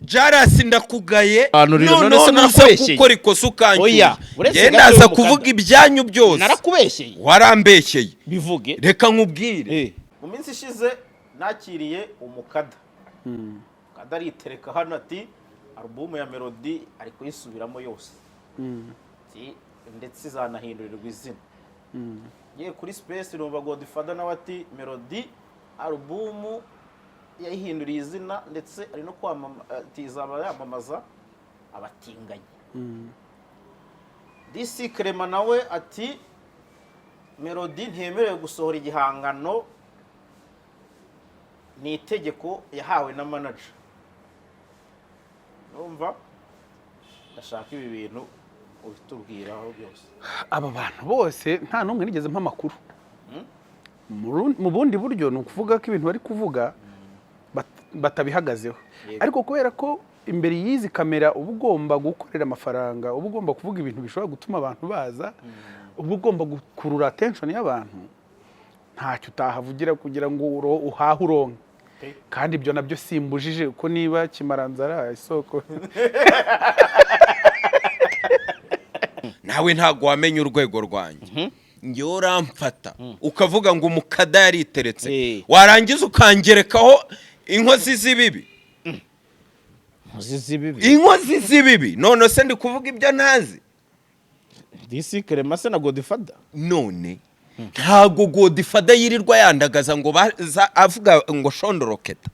Jarasi, ndakugaye. Sobanurira, none noneho se nuza narakubeshyeye? gukora ikosa ukancyura. Oya, uretse Njye gato ndaza y'umukada. kuvuga ibyanyu byose. Narakubeshyeye? Warambeshyeye. Bivuge. Reka nkubwire. Mu minsi ishize nakiriye umukada. Umukada aritereka hano ati alubumu ya Melody ari kuyisubiramo yose. Ati, ndetse izanahindurirwa izina. Ngiye kuri space numva Godfather nawe ati Melody alubumu yayihinduriye izina, ndetse ari no kwamamaza, ati izaba yamamaza abatinganyi. DC Clement nawe ati Melody ntiyemerewe gusohora igihangano, ni itegeko yahawe na manager. Numva ndashaka ibi bintu ubitubwiraho byose. Aba bantu bose nta n'umwe nigeze mpa amakuru. Mu bundi buryo ni ukuvuga ko ibintu bari kuvuga batabihagazeho. Ariko kubera ko imbere y'izi kamera uba ugomba gukorera amafaranga, uba ugomba kuvuga ibintu bishobora gutuma abantu baza, uba ugomba gukurura attention y'abantu, ntacyo utahavugira kugira ngo uhahe uronke. Kandi ibyo nabyo simbujije ko niba kimaranzara isoko. Nawe ntabwo wamenya urwego rwanjye. Ngewe uramfata ukavuga ngo umukada yariteretse, warangiza ukangerekaho inkozi z'ibibi. Inkozi z'ibibi? Inkozi z'ibibi. None se ndi kuvuga ibyo ntazi? DC Clement se na Godfather? None ntabwo Godfather yirirwa yandagaza ngo baza avuga ngo shondoroketa.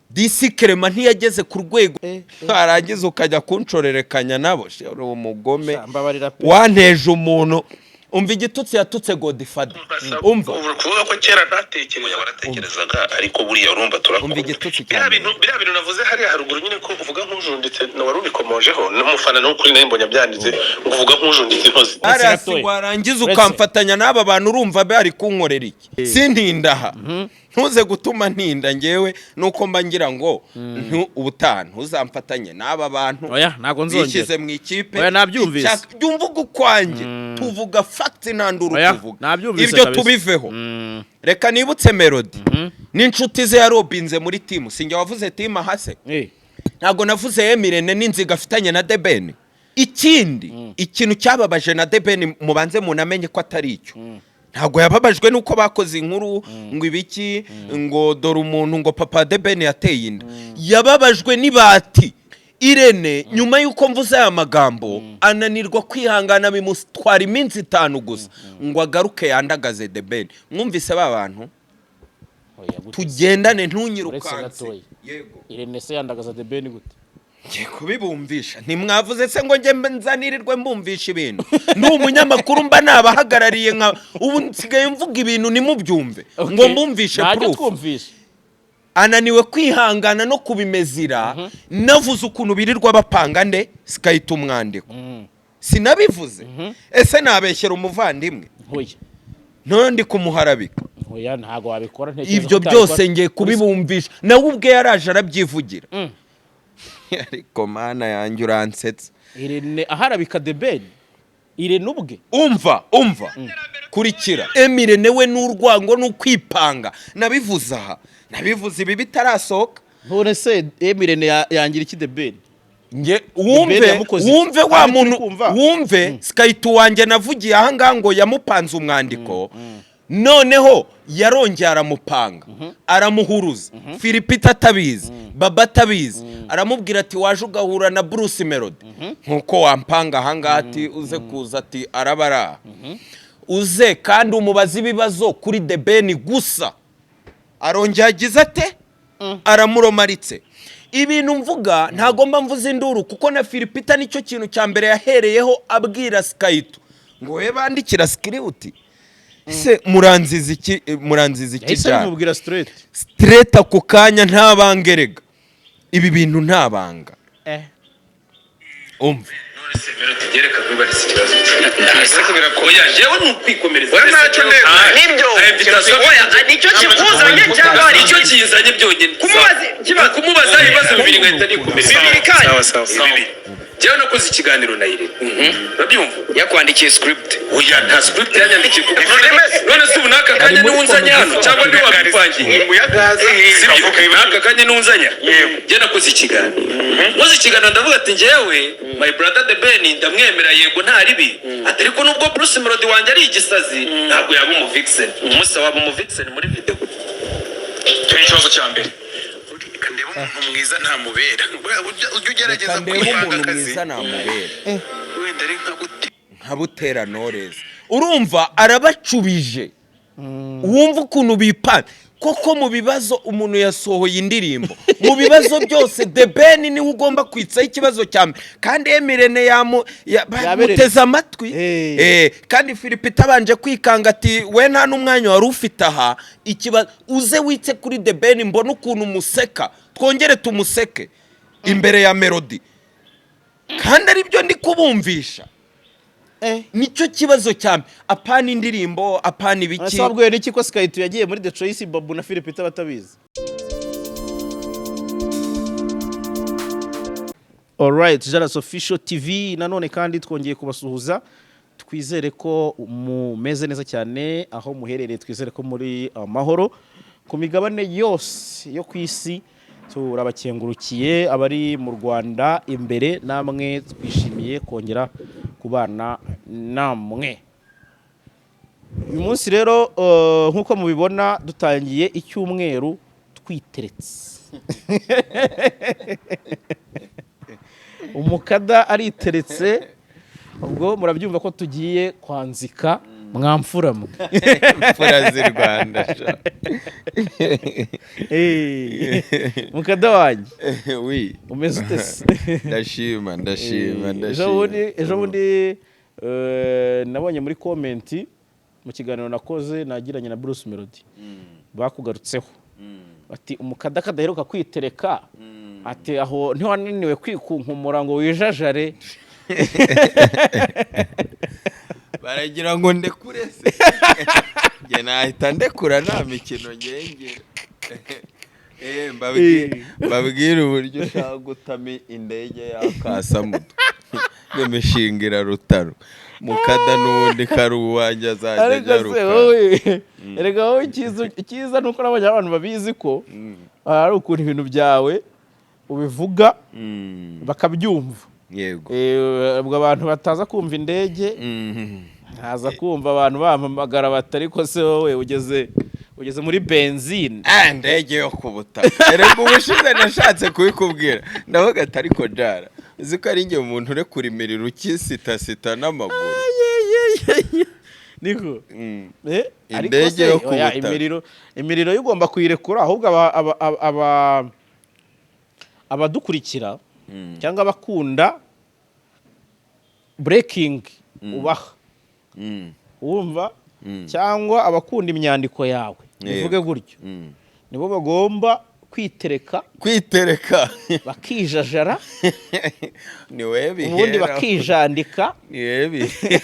DC Clement ntiyageze ku rwego, warangiza ukajya kuncorerekanya nabo. She, uri umugome. Sha, mbabarira pe. Wanteje umuntu. Umva igitutsi yatutse Godfather, umva. Ubu kuvuga ko kera ntatekereza, Waratekerezaga, ariko buriya urumva turakora. Umva igitutsi biriya cya bintu, biriya bintu navuze hariya haruguru nyine, ko uvuga nk'ujunditse, wari ubikomojeho n'umufana n'ukuri nawe mbonye byanditse ngo uvuga nk'ujunditse intozi. Arasi. Gatoya. Warangiza Uretse. ukamfatanya n'aba bantu, urumva bari kunkorera iki? Sintindaha, ntuze gutuma ntinda. Ngewe nuko mba ngira ngo ubutaha ntuzamfatanye n'aba bantu Oya, ntabwo nzongera. bishyize mu ikipe. Oya, nabyumvise. Jya umvuga ukwanjye, tuvuga facts, nta nduru. Oya, Tuvuga nabyumvise ibyo kabisa. tubiveho. Reka nibutse Melody n'inshuti ze yarobinze muri team. Sinjye wavuze team ahase. Ntabwo navuze Emirene n'inziga afitanye na The Ben. Ikindi, ikintu cyababaje na The Ben, mubanze munamenye ko atari icyo. Ntabwo yababajwe nuko bakoze inkuru ngo ibiki, ngo dore umuntu, ngo papa The Ben yateye inda. Yababajwe n'ibati Irene. Nyuma y'uko mvuze aya magambo, ananirwa kwihangana, bimutwara iminsi 5 gusa ngo agaruke yandagaze The Ben. Mwumvise ba bantu? Oya, gute se? Tugendane, Uretse ntunyirukanse. gatoya. Yego. Irene se yandagaza The Ben gute? Ngiye kubibumvisha. Ntimwavuze se ngo njye nzanirirwe mbumvisha ibintu? Ndi umunyamakuru, mba nabahagarariye. Nka ubu nsigaye mvuga ibintu ntimubyumve ngo mbumvishe Ntacyo. proof. Twumvishe. Ananiwe kwihangana no kubimezira. Navuze ukuntu birirwa bapanga nde sikahita umwandiko. Sinabivuze ese? Nabeshyera umuvandimwe? Oya. Ntundi kumuharabika. Oya, ntabwo wabikora, ntekereza Ibyo ko utabikora. byose ngiye kubibumvisha. Nawe ubwe yaraje arabyivugira. Ariko Mana yanjye, uransetsa. Irene aharabika The Ben? Irene ubwe? Umva, umva, kurikira. Emirene we n'urwango n'ukwipanga. Nabivuze aha, nabivuze ibi bitarasohoka. None se Emirene yangira iki The Ben? Nge wumve. Ben yamukoze iki? Wumve wa Kandi turi muntu. kumva. Wumve sikayita wanjye navugiye aha ngaha ngo yamupanze umwandiko. Noneho yarongeye aramupanga, aramuhuruza. Philipita atabizi, Baba atabizi, aramubwira ati waje ugahura na Bruce Melody nkuko wampanga aha ngaha, ati uze kuza, ati araba ari aha, uze kandi umubaze ibibazo kuri The Ben gusa. Arongera agize ate? Aramuromaritse. Ibintu mvuga ntago mba mvuze induru, kuko na Philipita nicyo kintu cya mbere yahereyeho abwira Sikayito ngo we bandikira script se muranziza iki? Muranziza iki? Yahise Byara abimubwira straight. Straight ako kanya, nta banga erega, ibi bintu nta banga. Umva. None Gereka kwibariza ikibazo. Oya, jewe ni ukwikomereza. Oya, ntacyo ndeba. Nibyo. Invitation. Oya, nicyo kikuzanye cyangwa hari Nicyo ikindi? kinzanye byonyine. Kumubaza ikibazo. Kumubaza ibibazo bibiri ngahita nikomereza. Bibiri kandi. Sawa, sawa, sawa. Bibiri. Jewe nakoze ikiganiro na Irene, urabyumva? Yakwandikiye script? Oya, nta script yanyandikiye kuko Filime se? None se ubu n'aka kanya muri niwe unzanye hano cyangwa niwe wabipangiye? Muyagaza. Sibyo, n'aka kanya niwe unzanya. Njye nakoze ikiganiro, nkoze ikiganiro ndavuga ati: "Njyewe my brother The Ben ndamwemera, yego nta ribi ati, ariko nubwo Bruce Melody wanjye ari igisazi, ntabwo yaba umu vixen." Umusa waba umu vixen muri video? Icyo ni ikibazo cya mbere. Reka ndebe umuntu mwiza ntamubera. Ujya ugerageza Reka ndebe kwivanga umuntu akazi. mwiza namubera. Wenda ari nka gute? Nka Butera Knowless. Urumva arabacubije, wumva ukuntu bipana koko mu bibazo. Umuntu yasohoye indirimbo, mu bibazo byose The Ben niwe ugomba kwitsaho ikibazo cya mbere, kandi Emirene Yabereretse. yamuteze amatwi. Kandi Philip itabanje kwikanga ati: "We nta n'umwanya wari ufite aha ikibazo, uze witse kuri The Ben, mbone ukuntu museka, twongere tumuseke imbere ya Melody." Kandi aribyo ndi kubumvisha, nicyo kibazo cya mbere, apana indirimbo, apana ibiki. Ese wabwiwe n'iki ko Sky2 yagiye muri The Choice, Babu na Philip batabizi? Alright, Jaras Official TV, nanone kandi twongeye kubasuhuza. Twizere ko mumeze neza cyane aho muherereye, twizere ko muri amahoro ku migabane yose yo ku isi. Turabakengurukiye abari mu Rwanda imbere, namwe twishimiye kongera kubana namwe. Uyu munsi rero, nk'uko mubibona, dutangiye icyumweru twiteretse. Umukada ariteretse, ubwo murabyumva ko tugiye kwanzika mwamfura mwe. Imfura z'i Rwanda sha. Mukada wanjye, Oui. umeze ute se? Ndashima, ndashima. Ejo bundi Ndashima. Ejo bundi nabonye muri comment mu kiganiro nakoze nagiranye na Bruce Melody, bakugarutseho ati: "Umukada kadaheruka kwitereka," ati: "Aho ntiwananiwe kwikunkumura ngo wijajare?" Baragira ngo ndekure se? Njye nahita ndekura, nta mikino ngengera. Mbabwire uburyo ushaka gutama indege y'akasamutwe n'imishinga irarutaro mukada, n'ubundi kari uwanjye azajya Ariko se agaruka. Wowe erega wowe, icyiza ni uko nabonye abantu babizi ko hari ukuntu ibintu byawe ubivuga bakabyumva. Yego. Ubwo abantu bataza kumva indege, ntaza kumva abantu bampamagara bati: "Ariko se wowe ugeze muri benzine?" Ah, ndege yo ku butaka. Erega ubushize nashatse kubikubwira, ndavuga ati: "Ariko jara uzi ko ari njye umuntu urekura imiriro ukisitasita n'amaguru?" Niko. Ariko Indege se, yo ku oya, butaka. Imiriro yo ugomba kuyirekura, ahubwo abadukurikira cyangwa abakunda breaking ubaha, wumva, cyangwa abakunda imyandiko yawe, bivuge gutyo, nibo bagomba kwitereka. Kwitereka. Bakijajara. Ni wowe bihera. Ubundi bakijandika. Ni wowe bihera.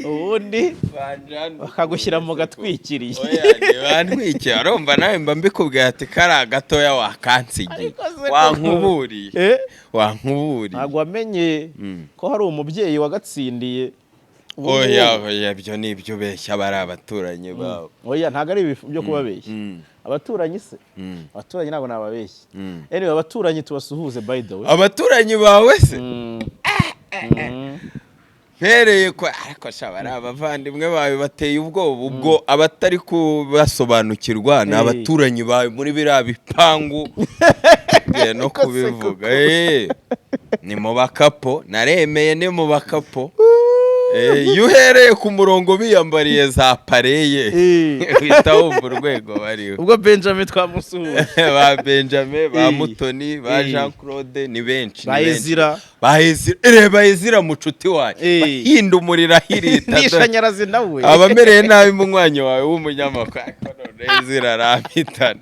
Ubundi bakagushyira mu gatwikiriye. Oya, ntibantwikiye. Urumva nawe mba mbikubwiye ati: "Kariya gatoya wakansigiye." Ariko se koko. Wankuburiye. Wankuburiye. Ntabwo wamenye ko hari umubyeyi wagatsindiye ubu Oya. ngubu? Oya, ibyo ni ibyo ubeshya, bari abaturanyi bawe. Oya, ntabwo ari ibifu byo kubabeshya. Abaturanyi se? Abaturanyi ntabwo nababeshya. Anyway, abaturanyi tubasuhuze, by the way. Abaturanyi bawe se? Mpereye ko ariko sha bari abavandimwe bawe bateye ubwoba. Ubwo abatari kubasobanukirwa ni abaturanyi bawe muri biriya bipangu, ngiye no Ariko se kubivuga. koko. Ni mu bakapo, naremeye, ni mu bakapo. Iyo uhereye ku murongo biyambariye za pareye, uhita wumva urwego bariho. Ubwo Benjamin twamusuhuje. Ba Benjamin, ba Mutoni, ba Jean Claude, ni benshi, Ba ni benshi. Ezira. Ba Ezira, reba Ezira mucuti wanjye. Bahinda umuriro ahirita. N'ishanyarazi nawe. Abamereye nabi munywanyi wawe w'umunyamakuru, ariko none Ezira arampitana.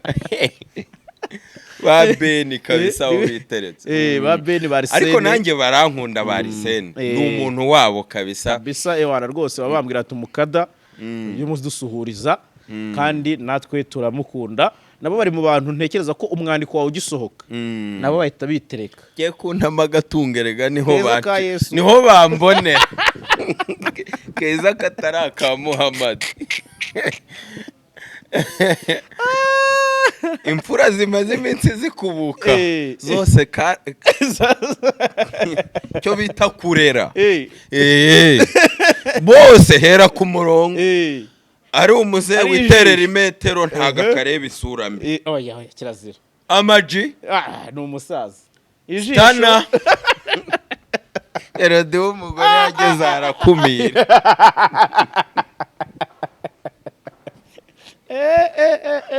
Ba Beni kabisa, aho biteretse. Ba Beni, ba Arsene. Ariko nanjye barankunda, ba Arsene. Ni umuntu wabo kabisa. Kabisa, ewana rwose baba bambwira ati: "Umukada uyu munsi dusuhuriza," kandi natwe turamukunda. Nabo bari mu bantu ntekereza ko umwandiko wawe ugisohoka nabo bahita bitereka. Ngiye kuntama agatungerega niho Keza ka baci Yesu. Niho bambonera keza katari aka Muhammad. Imfura zimaze iminsi zikubuka zose cyo bita kurera. Bose hera ku murongo. Ari umuzehe Ari witerera ijisho. imetero, ntago akareba isura mbi. Oya, oya, kirazira. Amaji. Ah, ni umusaza ijisho. Tana Erode w'umugore yageze arakumira.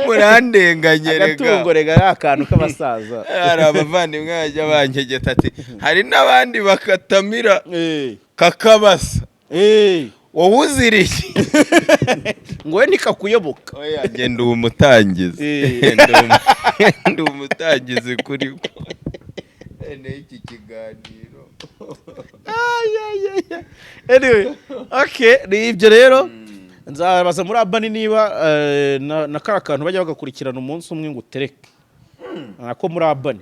Murandenganye rega. Agatungo rega ari akantu k'abasaza. Hari abavandimwe bajya bankegeta ati: "Hari n'abandi bakatamira kakabasa, wowe uziriye." Ngo we ntikakuyoboka. Oya, njye ndi umutangizi. Ndi umutangizi kuri ko noneho iki kiganiro. Anyway, okay, ni ibyo rero. Nzabaza muri Urban niba na kariya kantu bajya bagakurikirana umunsi umwe ngo utereke nako muri Urban.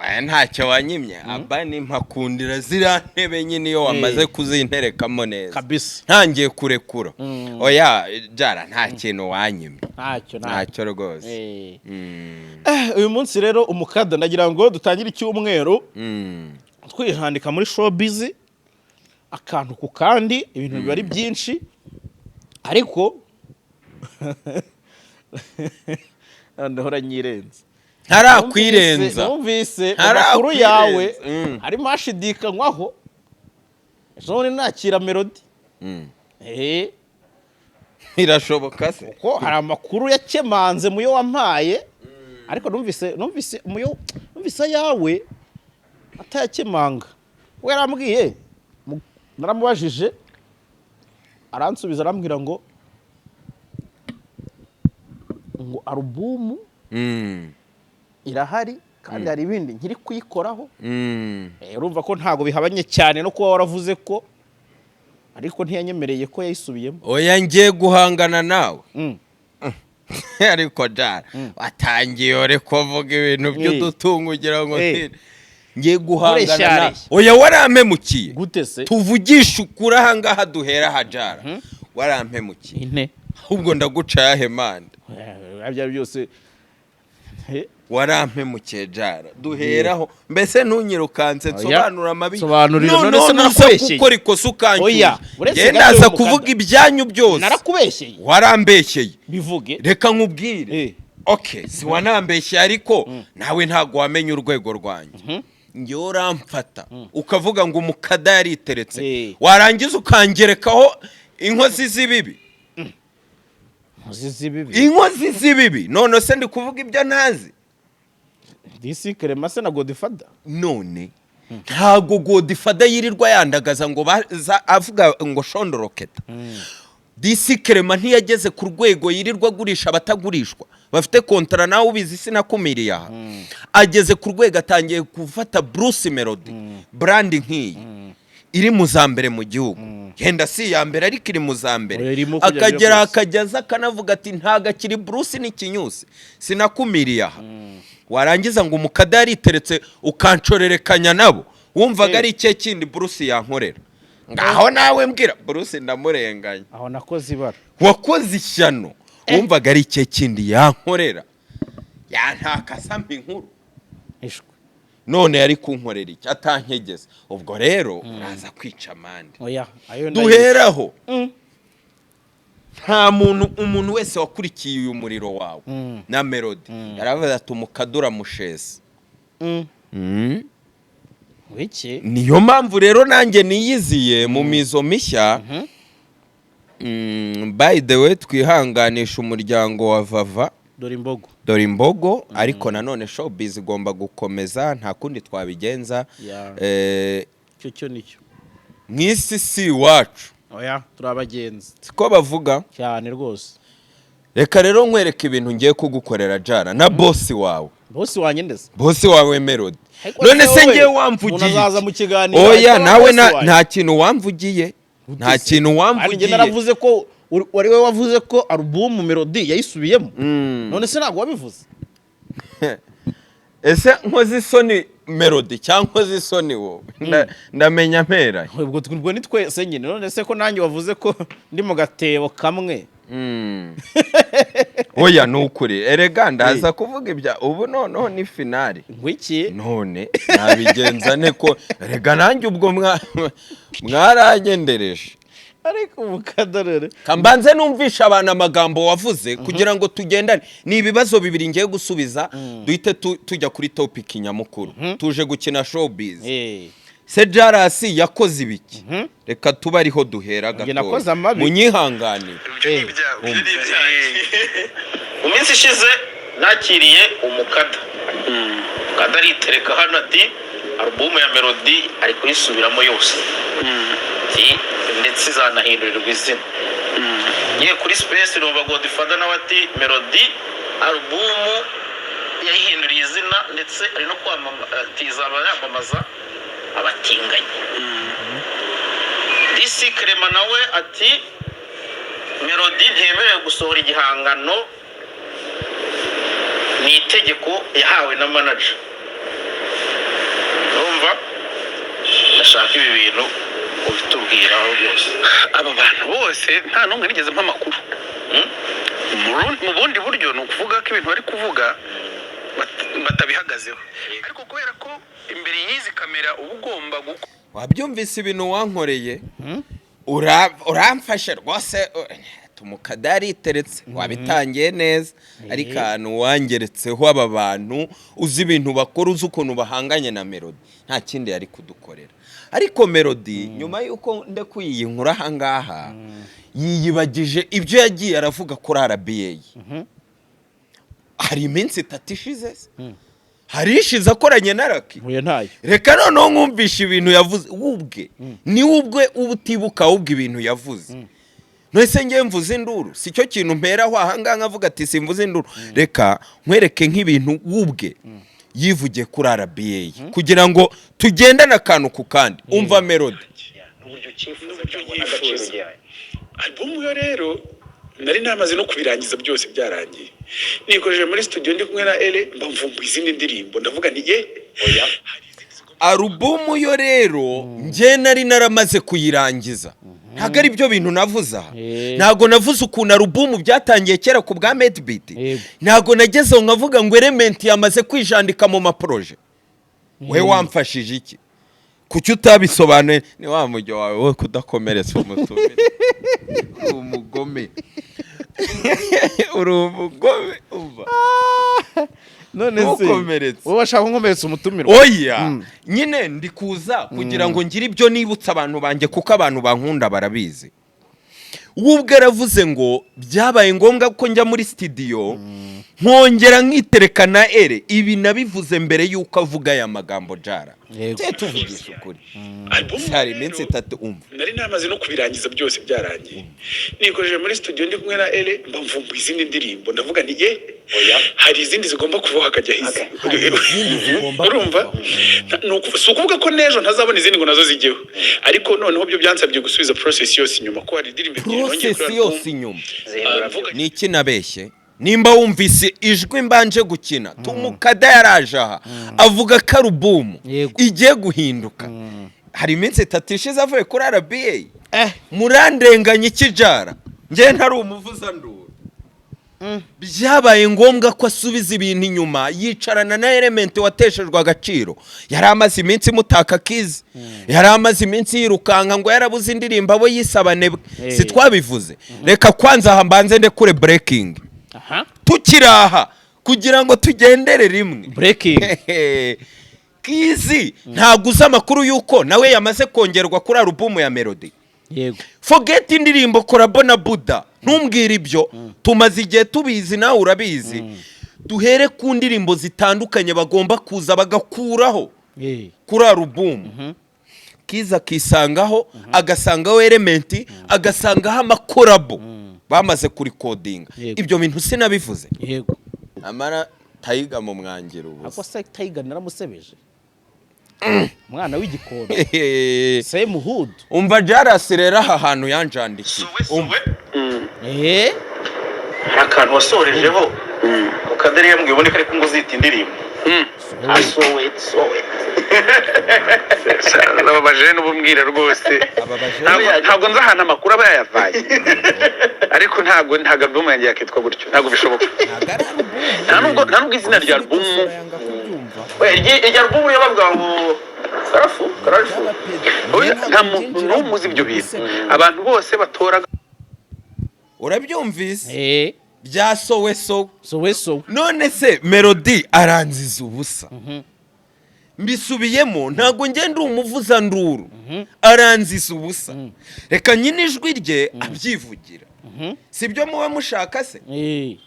Oya, ntacyo wanyimye. Urban mpakundira ziriya ntebe nyine iyo wamaze kuzinterekamo neza. Ntangiye kurekura. Oya jara, nta kintu wanyimye. Ntacyo, ntacyo. Ntacyo rwose. Uyu munsi rero, umukada, ndagira ngo dutangire icyumweru twihandika muri showbiz akantu ku kandi. Ibintu biba ari byinshi, ariko ndahora nyirenza. Ntarakwirenza. Numvise mu Ntarakwirenza. makuru yawe harimo hashidikanywaho. Ejo bundi nakira Melody. Birashoboka se? Ko hari amakuru yakemanze mu yo wampaye, ariko numvise mu yo numvise ayawe atayakemanga. We yarambwiye, naramubajije aransubiza, arambwira ngo alubumu irahari kandi hari ibindi nkiri kuyikoraho. Urumva ko ntabwo bihabanye cyane no kuba waravuze ko, ariko ntiyanyemereye ko yayisubiyemo. Oya, ngiye guhangana nawe. Ariko jara watangiye uri kuvuga ibintu by'udutungo ugira ngo ngiye guhangana Nkureshya nawe. reshya. Oya, warampemukiye. Gute se? Tuvugishe ukuri ahangaha, duhera hajara, warampemukiye. Ine. Ahubwo ndaguca ayahe manda? Ibyo ari byo byose. Warampemukiye jara, duheraho mbese ntunyirukanse. Oya. Nsobanura amabi. Sobanurira, none Noneho se nuza narakubeshyeye? gukora ikosa ukancyuza. Oya, uretse Njye gato ndaza y'umukanda. kuvuga ibyanyu byose. Narakubeshyeye? Warambeshyeye. Bivuge. Reka nkubwire. Okay, si wanambeshye, ariko nawe ntabwo wamenya urwego rwanjye. Njyewe uramfata ukavuga ngo umukada yariteretse, warangiza ukangerekaho inkozi z'ibibi. Inkozi z'ibibi? Inkozi z'ibibi. None se ndi kuvuga ibyo ntazi? Disi Kerema se na Godfather? None ntabwo Godfather yirirwa yandagaza ngo baza avuga ngo shondoroketa. Disi Kerema ntiyageze ku rwego yirirwa agurisha abatagurishwa bafite kontara? Nawe ubizi, sinakumiriye aha. Ageze ku rwego atangiye gufata Bruce Melody, brand nk'iyi iri mu za mbere mu gihugu, yenda si iya mbere ariko iri mu za mbere. Oya, irimo kujya Akagera mbere rwose. akageza akanavuga ati: "Ntago akiri Bruce n'ikinyusi." Sinakumiriye aha. Warangiza ngo umukada yariteretse, ukancorerekanya nabo. Wumvaga ari ikihe kindi Bruce yankorera? Ngaho nawe mbwira. Bruce ndamurenganya. Aho nakoze ibara. Wakoze ishyano. Wumvaga ari ikihe kindi yankorera? Yantakasamo inkuru. Ishwe. None yari kunkorera iki atankegeza? Ubwo rero uraza kwica amande. Oya, ayo ndayizi. Duheraho, nta muntu, umuntu wese wakurikiye uyu muriro wawe na Melody yaravuze ati: "Umukadura mushesi." Wiki. Niyo mpamvu rero nanjye niyiziye mu mizo mishya. By the way, twihanganisha umuryango wa Vava. Dore imbogo. Dore imbogo. Ariko nanone showbiz igomba gukomeza, nta kundi twabigenza. Icyo cyo nicyo. Mu isi si iwacu. Oya, turi abagenzi. Siko bavuga? Cyane rwose. Reka rero nkwereke ibintu ngiye kugukorera jara na bosi wawe. Boss wanjye ndetse? Boss wawe Melody. Ariko None se wowe, ngewe wamvugiye umuntu azaza iki? mu kiganiro Oya, ahita aba nawe boss wanjye. nta kintu wamvugiye, nta kintu Kandi njye wamvugiye. naravuze ko wari we wavuze ko alubumu Melody yayisubiyemo. None se ntabwo wabivuze? Ese nkoze isoni Melody cyangwa nkoze isoni wowe? Ndamenya mpera. Ubwo ni twese nyine. None se ko nanjye wavuze ko ndi mu gatebo kamwe? Oya, ni ukuri erega ndaza kuvuga ibya ubu noneho ni finale. Ngwiki? None nabigenza ne ko erega nanjye ubwo mwaranyendereje? Ariko umukadorere. Kambanze numvisha abantu amagambo wavuze kugira ngo tugendane. Ni ibibazo bibiri ngiye gusubiza, duhite tujya kuri topic nyamukuru. Tuje gukina showbiz. Se Jarasi yakoze ibiki? Reka tuba ariho duhera. Njye nakoze amabi. Munyihanganire. Ibyo ni ibyawe, ibyo ni ibyanjye. Mu minsi ishize nakiriye umukada, umukada aritereka hano ati alubumu ya Melody ari kuyisubiramo yose. Ati ndetse izanahindurirwa izina. Ngiye kuri space numva Godfather nawe ati Melody alubumu yayihinduriye izina, ndetse ari no kwamamaza, ati izaba yamamaza abatinganyi. DC Clement nawe ati Melody ntiyemerewe gusohora igihangano, ni itegeko yahawe na manager. Urumva ndashaka ibi bintu ubitubwiraho byose. Aba bantu bose nta n'umwe nigeze mpa amakuru. Mu bundi buryo ni ukuvuga ko ibintu bari kuvuga batabihagazeho, ariko kubera ko imbere y'izi kamera uba ugomba gukora. Wabyumvise ibintu wankoreye? Uramfashe rwose. Tumukada yariteretse, wabitangiye neza, ariko ahantu wangeretseho aba bantu, uzi ibintu bakora, uzi ukuntu bahanganye na Melody, nta kindi yari kudukorera. Ariko Melody, nyuma y'uko ndekuye iyi nkuru ahangaha, yiyibagije ibyo yagiye aravuga kuri RBA. Hari iminsi 3 ishize se? Hari ishize akoranye na Raki. Nkuye ntayo. Reka noneho nkumvisha ibintu yavuze ubwe. Ni we ubwe uba utibuka ahubwo ibintu yavuze. None ngewe mvuze induru? Si cyo kintu mperaho ahangaha nkavuga ati simvuze induru. Reka nkwereke nk'ibintu ubwe yivugiye kuri RBA kugira ngo tugendane akantu ku kandi. Umva Melody. N'uburyo cyifuza N'uburyo cyangwa n'agaciro yifuza. gihaye. Album yo rero nari namaze no kubirangiza, byose byarangiye. Nikojeje muri studio ndi kumwe na Ele, mba mvumbuye izindi ndirimbo, ndavuga nti ye Oya. Hari izindi zigomba Alubumu yo rero njye nari naramaze kuyirangiza. Ntabwo ari byo bintu navuze aha. Ntabwo navuze ukuntu alubumu byatangiye kera ku bwa Madebeat. Ntabwo nagezeho nkavuga ngo Element yamaze kwijandika mu ma projets. We wamfashije iki? Kuki utabisobanuye? Ni wa mujyo wawe wo kudakomeretsa umutumire. Uri umugome, uri umugome, umva. None se Ntukomeretse. wowe washaka nkomeretsa umutumirwa? Oya nyine, ndi kuza kugira ngo ngire ibyo nibutsa abantu banjye, kuko abantu bankunda barabizi. We ubwe aravuze ngo byabaye ngombwa ko njya muri studio nkongera nkitereka na ere. Ibi nabivuze mbere y'uko avuga aya magambo, jara. Yego. Tujye tuvugisha ukuri. Album Hari rero, iminsi 3, umva. Nari namaze no kubirangiza, byose byarangiye. Nikojeje muri studio ndi kumwe na Ele, mba mvumbuye izindi ndirimbo, ndavuga nti ye Oya. hari izindi zigomba kuvaho hakajyaho izi. Izindi zigomba Urumva, si ukuvuga ko n'ejo ntazabona izindi ngo nazo zijyeho, ariko noneho byo byansabye gusubiza process yose inyuma, ko hari indirimbo ebyiri nongeye kuri Process album. yose inyuma. Zihindura. Ah, mvuga Ni iki nabeshye? Nimba wumvise ijwi mbanje gukina, tumukada yaraje aha avuga ko alubumu igiye guhinduka. Hari iminsi 3 ishize avuye kuri RBA. Murandenganya ikijara, njye ntari umuvuzanduru. Byabaye ngombwa ko asubiza ibintu inyuma, yicarana na Element wateshejwe agaciro. Yari amaze iminsi mutaka kizi, yari amaze iminsi yirukanka ngo yarabuze indirimbo abo yisabanebwe. Si twabivuze? Reka kwanza aha mbanze ndekure breaking. Tukiri aha kugira ngo tugendere rimwe. Breaking. Kizi ntabwo uzi amakuru y'uko nawe yamaze kongerwa kuri alubumu ya Melody? Yego. Forget indirimbo collabo na Buda, ntumbwire ibyo, tumaze igihe tubizi, nawe urabizi. Duhere ku ndirimbo zitandukanye bagomba kuza bagakuraho kuri alubumu, Kiza akisangaho, agasangaho Element, agasangaho ama collabo bamaze kurikodinga. Ibyo bintu sinabivuze? Yego. Amara. Tiger mu mwangira Ako ubusa. Se Tiger naramusebeje, umwana w'igikondo, same hood. Umva Jarasi rero, aha hantu yanjandikiye. Umva. Hari akantu wasorejeho ukadari yambwiye ubone ko ariko ngo uzita indirimbo sowe sowe. Nababaje n'ubumbwira rwose. Ababaje. Ntabwo nzi ahantu amakuru aba yayavanye, ariko ntabwo album yanjye yakitwa gutyo, ntabwo bishoboka. Ntabwo ari album. Nta nubwo izina rya album Yanga kubyumva. Irya album yo bavuga ngo karafu karafu. Oya, nta muntu n'umwe uzi ibyo bintu, abantu bose batora. Urabyumvise? Eh. Bya sowe sowe. Sowe sowe. None se Melody aranziza ubusa? Mbisubiyemo, ntabwo ngenda umuvuzanduru, aranziza ubusa. Reka nyine ijwi rye abyivugira, si byo muba mushaka se? Eh.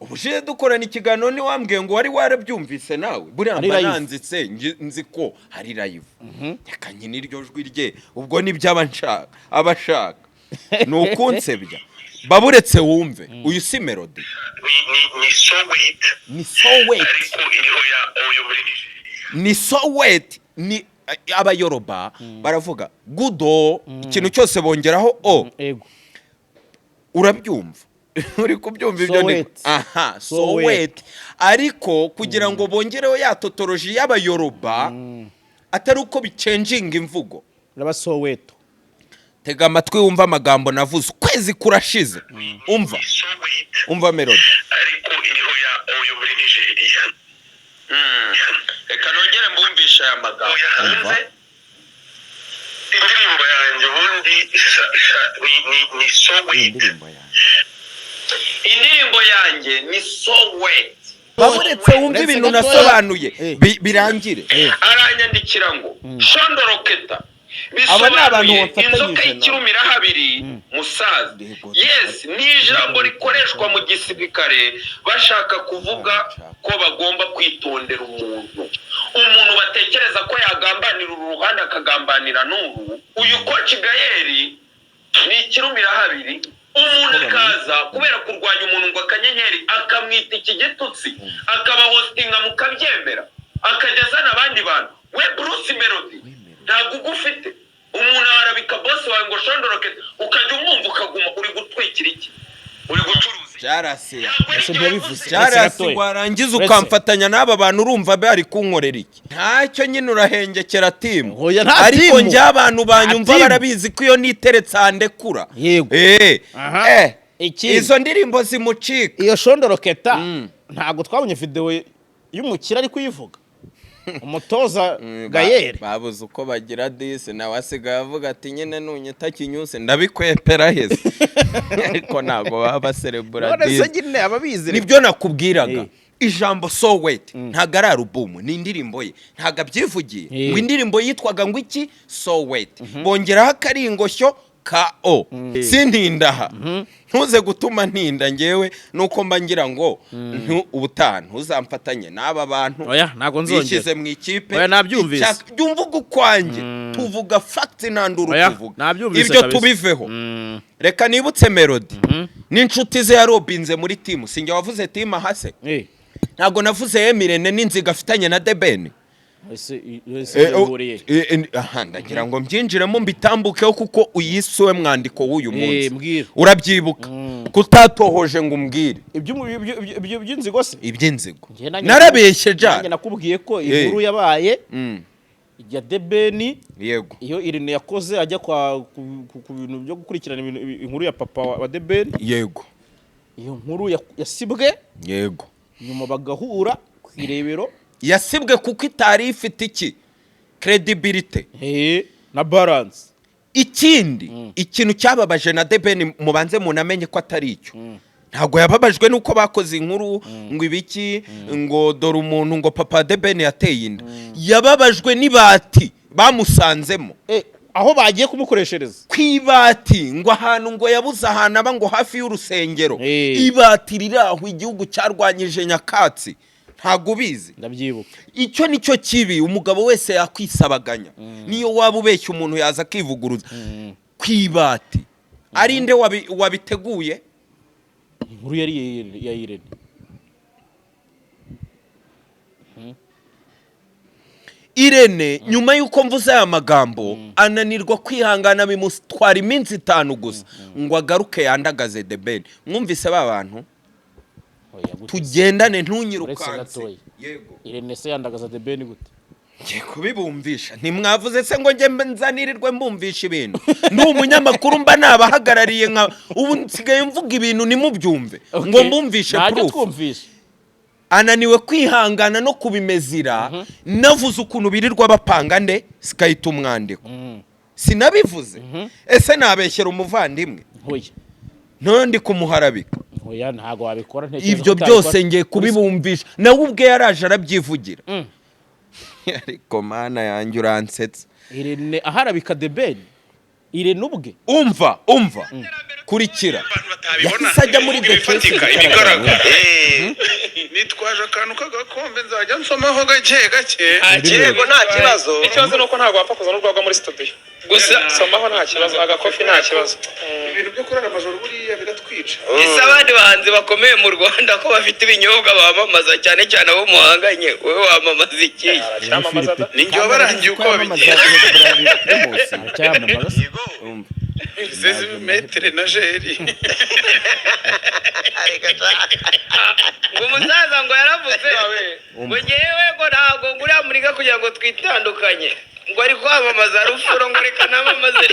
Ubushize dukorana ikiganiro ntiwambwiye ngo wari warabyumvise nawe? Buriya Ari mba live. nanzitse, nzi ko hari live. Reka nyine iryo jwi rye, ubwo nibyo aba nshaka, aba ashaka ni ukunsebya. Baburetse wumve, uyu si Melody. Ni so wet. Ni so wet. Ariko iriho ya oyo muri Nigeria. Ni so wet, ni abayoroba baravuga gudo, ikintu cyose bongeraho o. Ego. Urabyumva, uri kubyumva ibyo So ndi wet. Aha. So So wet. wet, ariko kugira ngo bongereho ya totoroji y'abayoroba, atari uko bicenjinga imvugo. Uraba soweto. Tega amatwi wumva amagambo navuze ukwezi kurashize. Umva. So wet. Umva Melody. Ariko iriho ya oyo muri Nigeria. Reka nongere mbumvishe aya magambo. Oya, hanze indirimbo yanjye ubundi ni so wet. Indirimbo yanjye. Indirimbo yanjye ni so wet. Baburetse wumva Uretse ibintu gatoya. nasobanuye. Eh. Birangire. Aranyandikira ngo shondoroketa. Aba ni abantu Bisobanuye wafatanyije inzoka nawe. y'ikirumira habiri, musaza. Yego. Yes, ni ijambo rikoreshwa mu gisirikare bashaka kuvuga ko bagomba kwitondera umuntu batekereza ko yagambanira uru ruhande akagambanira n'uru. Uyu Coach Gael ni ikirumira habiri. Umuntu akaza kubera kurwanya umuntu ngo akanyenyeri, akamwita iki gitutsi, akabahostinga mukabyemera, akajya azana abandi bantu. We Bruce Melody ntabwo ugufite, umuntu arabika boss wawe ngo shondoroke, ukajya umwumva ukaguma uri gutwikira iki, uri gucuruza iki? Byarasiye. Ese ntiyabivuze? Byarasi. Gatoya. Warangiza Uretse. ukamfatanya n'aba bantu, urumva bari kunkorera iki? Ntacyo nyine, urahengekera team. Oya, nta Ariko team. njye abantu banyumva Nta team. barabizi ko iyo niteretse handekura. Yego. Aha. Ikindi. Izo ndirimbo zimucika. Iyo shondoroketa, ntabwo twabonye video y'umukire ari kuyivuga, umutoza Gael? Babuze uko bagira disi, nawe asigaye avuga ati nyine nunyita kinyusi ndabikwepera heza, ariko ntabwo baba baserebura None se disi. nyine ababizi. Nibyo nakubwiraga. Eh. Ijambo so wet ntabwo ari album, ni indirimbo ye. Ntabwo abyivugiye ngo indirimbo yitwaga ngo iki? So wet, bongeraho akaringoshyo ka o. Sintindaha, ntuze gutuma ntinda. Ngewe nuko mba ngira ngo ubutaha ntuzamfatanye n'aba bantu Oya, ntabwo nzongera. bishyize mu ikipe. Oya, nabyumvise. Jya umvuga ukwanjye, tuvuga facts, nta nduru. Oya, Tuvuga nabyumvise ibyo kabisa. tubiveho. Reka nibutse Melody n'inshuti ze yarobinze muri team. Sinjye wavuze team ahase. Ntabwo navuze Emirene n'inziga afitanye na The Ben. Ese bihuriye? Aha ndagira ngo mbyinjiremo mbitambukeho, kuko uyisuwe mwandiko w'uyu munsi. Mbwira. Urabyibuka kutatohoje ngo umbwire. Ibyo by'inzigo se? Iby'inzigo. Njye nanjye Narabeshye. Nanjye Jara. nakubwiye ko inkuru yabaye ya The Ben, iyo Irene yakoze ajya kwa ku bintu byo gukurikirana inkuru ya papa wa The Ben, iyo nkuru yasibwe, nyuma bagahura ku irebero. Yasibwe kuko itari ifite iki? Credibility. Na balance. Ikindi, ikintu cyababaje na The Ben, mubanze munamenye ko atari icyo. Ntabwo yababajwe nuko bakoze inkuru ngo ibiki, ngo dore umuntu ngo papa The Ben yateye inda. Yababajwe n'ibati bamusanzemo. Aho bagiye kumukoreshereza. Ku ibati, ngo ahantu ngo yabuze ahantu aba, ngo hafi y'urusengero. Ibati riri aho, igihugu cyarwanyije nyakatsi, ntabwo ubizi? Ndabyibuka. Icyo ni cyo kibi. Umugabo wese yakwisabaganya, niyo waba ubeshya umuntu yaza akivuguruza. Ku ibati ari nde wabiteguye? Inkuru yari iya Irene. Irene, nyuma y'uko mvuze aya magambo, ananirwa kwihangana, bimutwara iminsi 5 gusa ngo agaruke yandagaze The Ben. Mwumvise ba bantu? Oya, gute se? Tugendane, Uretse ntunyirukanse. gatoya. Yego. Irene se yandagaza The Ben gute? Ngiye kubibumvisha. Ntimwavuze se ngo njye nzanirirwe mbumvisha ibintu? Ndi umunyamakuru, mba nabahagarariye. Nka ubu nsigaye mvuga ibintu ntimubyumve, ngo mbumvishe Ntajya proof. Twumvishe. Ananiwe kwihangana no kubimezira. Navuze ukuntu birirwa bapanga nde sikahita umwandiko. Sinabivuze ese? Nabeshyera umuvandimwe? Ntoya. Ntundi kumuharabika. Ntoya, ntabwo wabikora, ntekereza Ibyo ko utabikora. byose ngiye kubibumvisha, nawe ubwe yaraje arabyivugira. Ariko Mana yanjye, uransetsa. Irene aharabika The Ben, Irene ubwe? Umva, umva, kurikira. Abantu batabibona. Yahise ajya muri Ibivuga The Choice. ibifatika, ibigaragara. Nitwaje akantu k'agakombe, nzajya nsomaho gake gake. Yego, nta kibazo. Ikibazo ni uko ntabwo wapfa kuzana urwagwa muri studio. Gusa somaho nta kibazo, agakofi nta kibazo. Ibintu byo kurara amajoro buriya biratwica. Ese abandi bahanzi bakomeye mu Rwanda ko bafite ibinyobwa bamamaza, cyane cyane abo muhanganye, wowe wamamaza iki? Aracyamamaza da. Ni njye wabarangiye uko babigenza. Aracyamamaza se? Sezi metere na jeri. Ngo umusaza ngo yaravuze ngo ngewe ngo ntabwo nguriya muriga kugira ngo twitandukanye, ngo ari kwamamaza rufuro, ngo reka namamaze.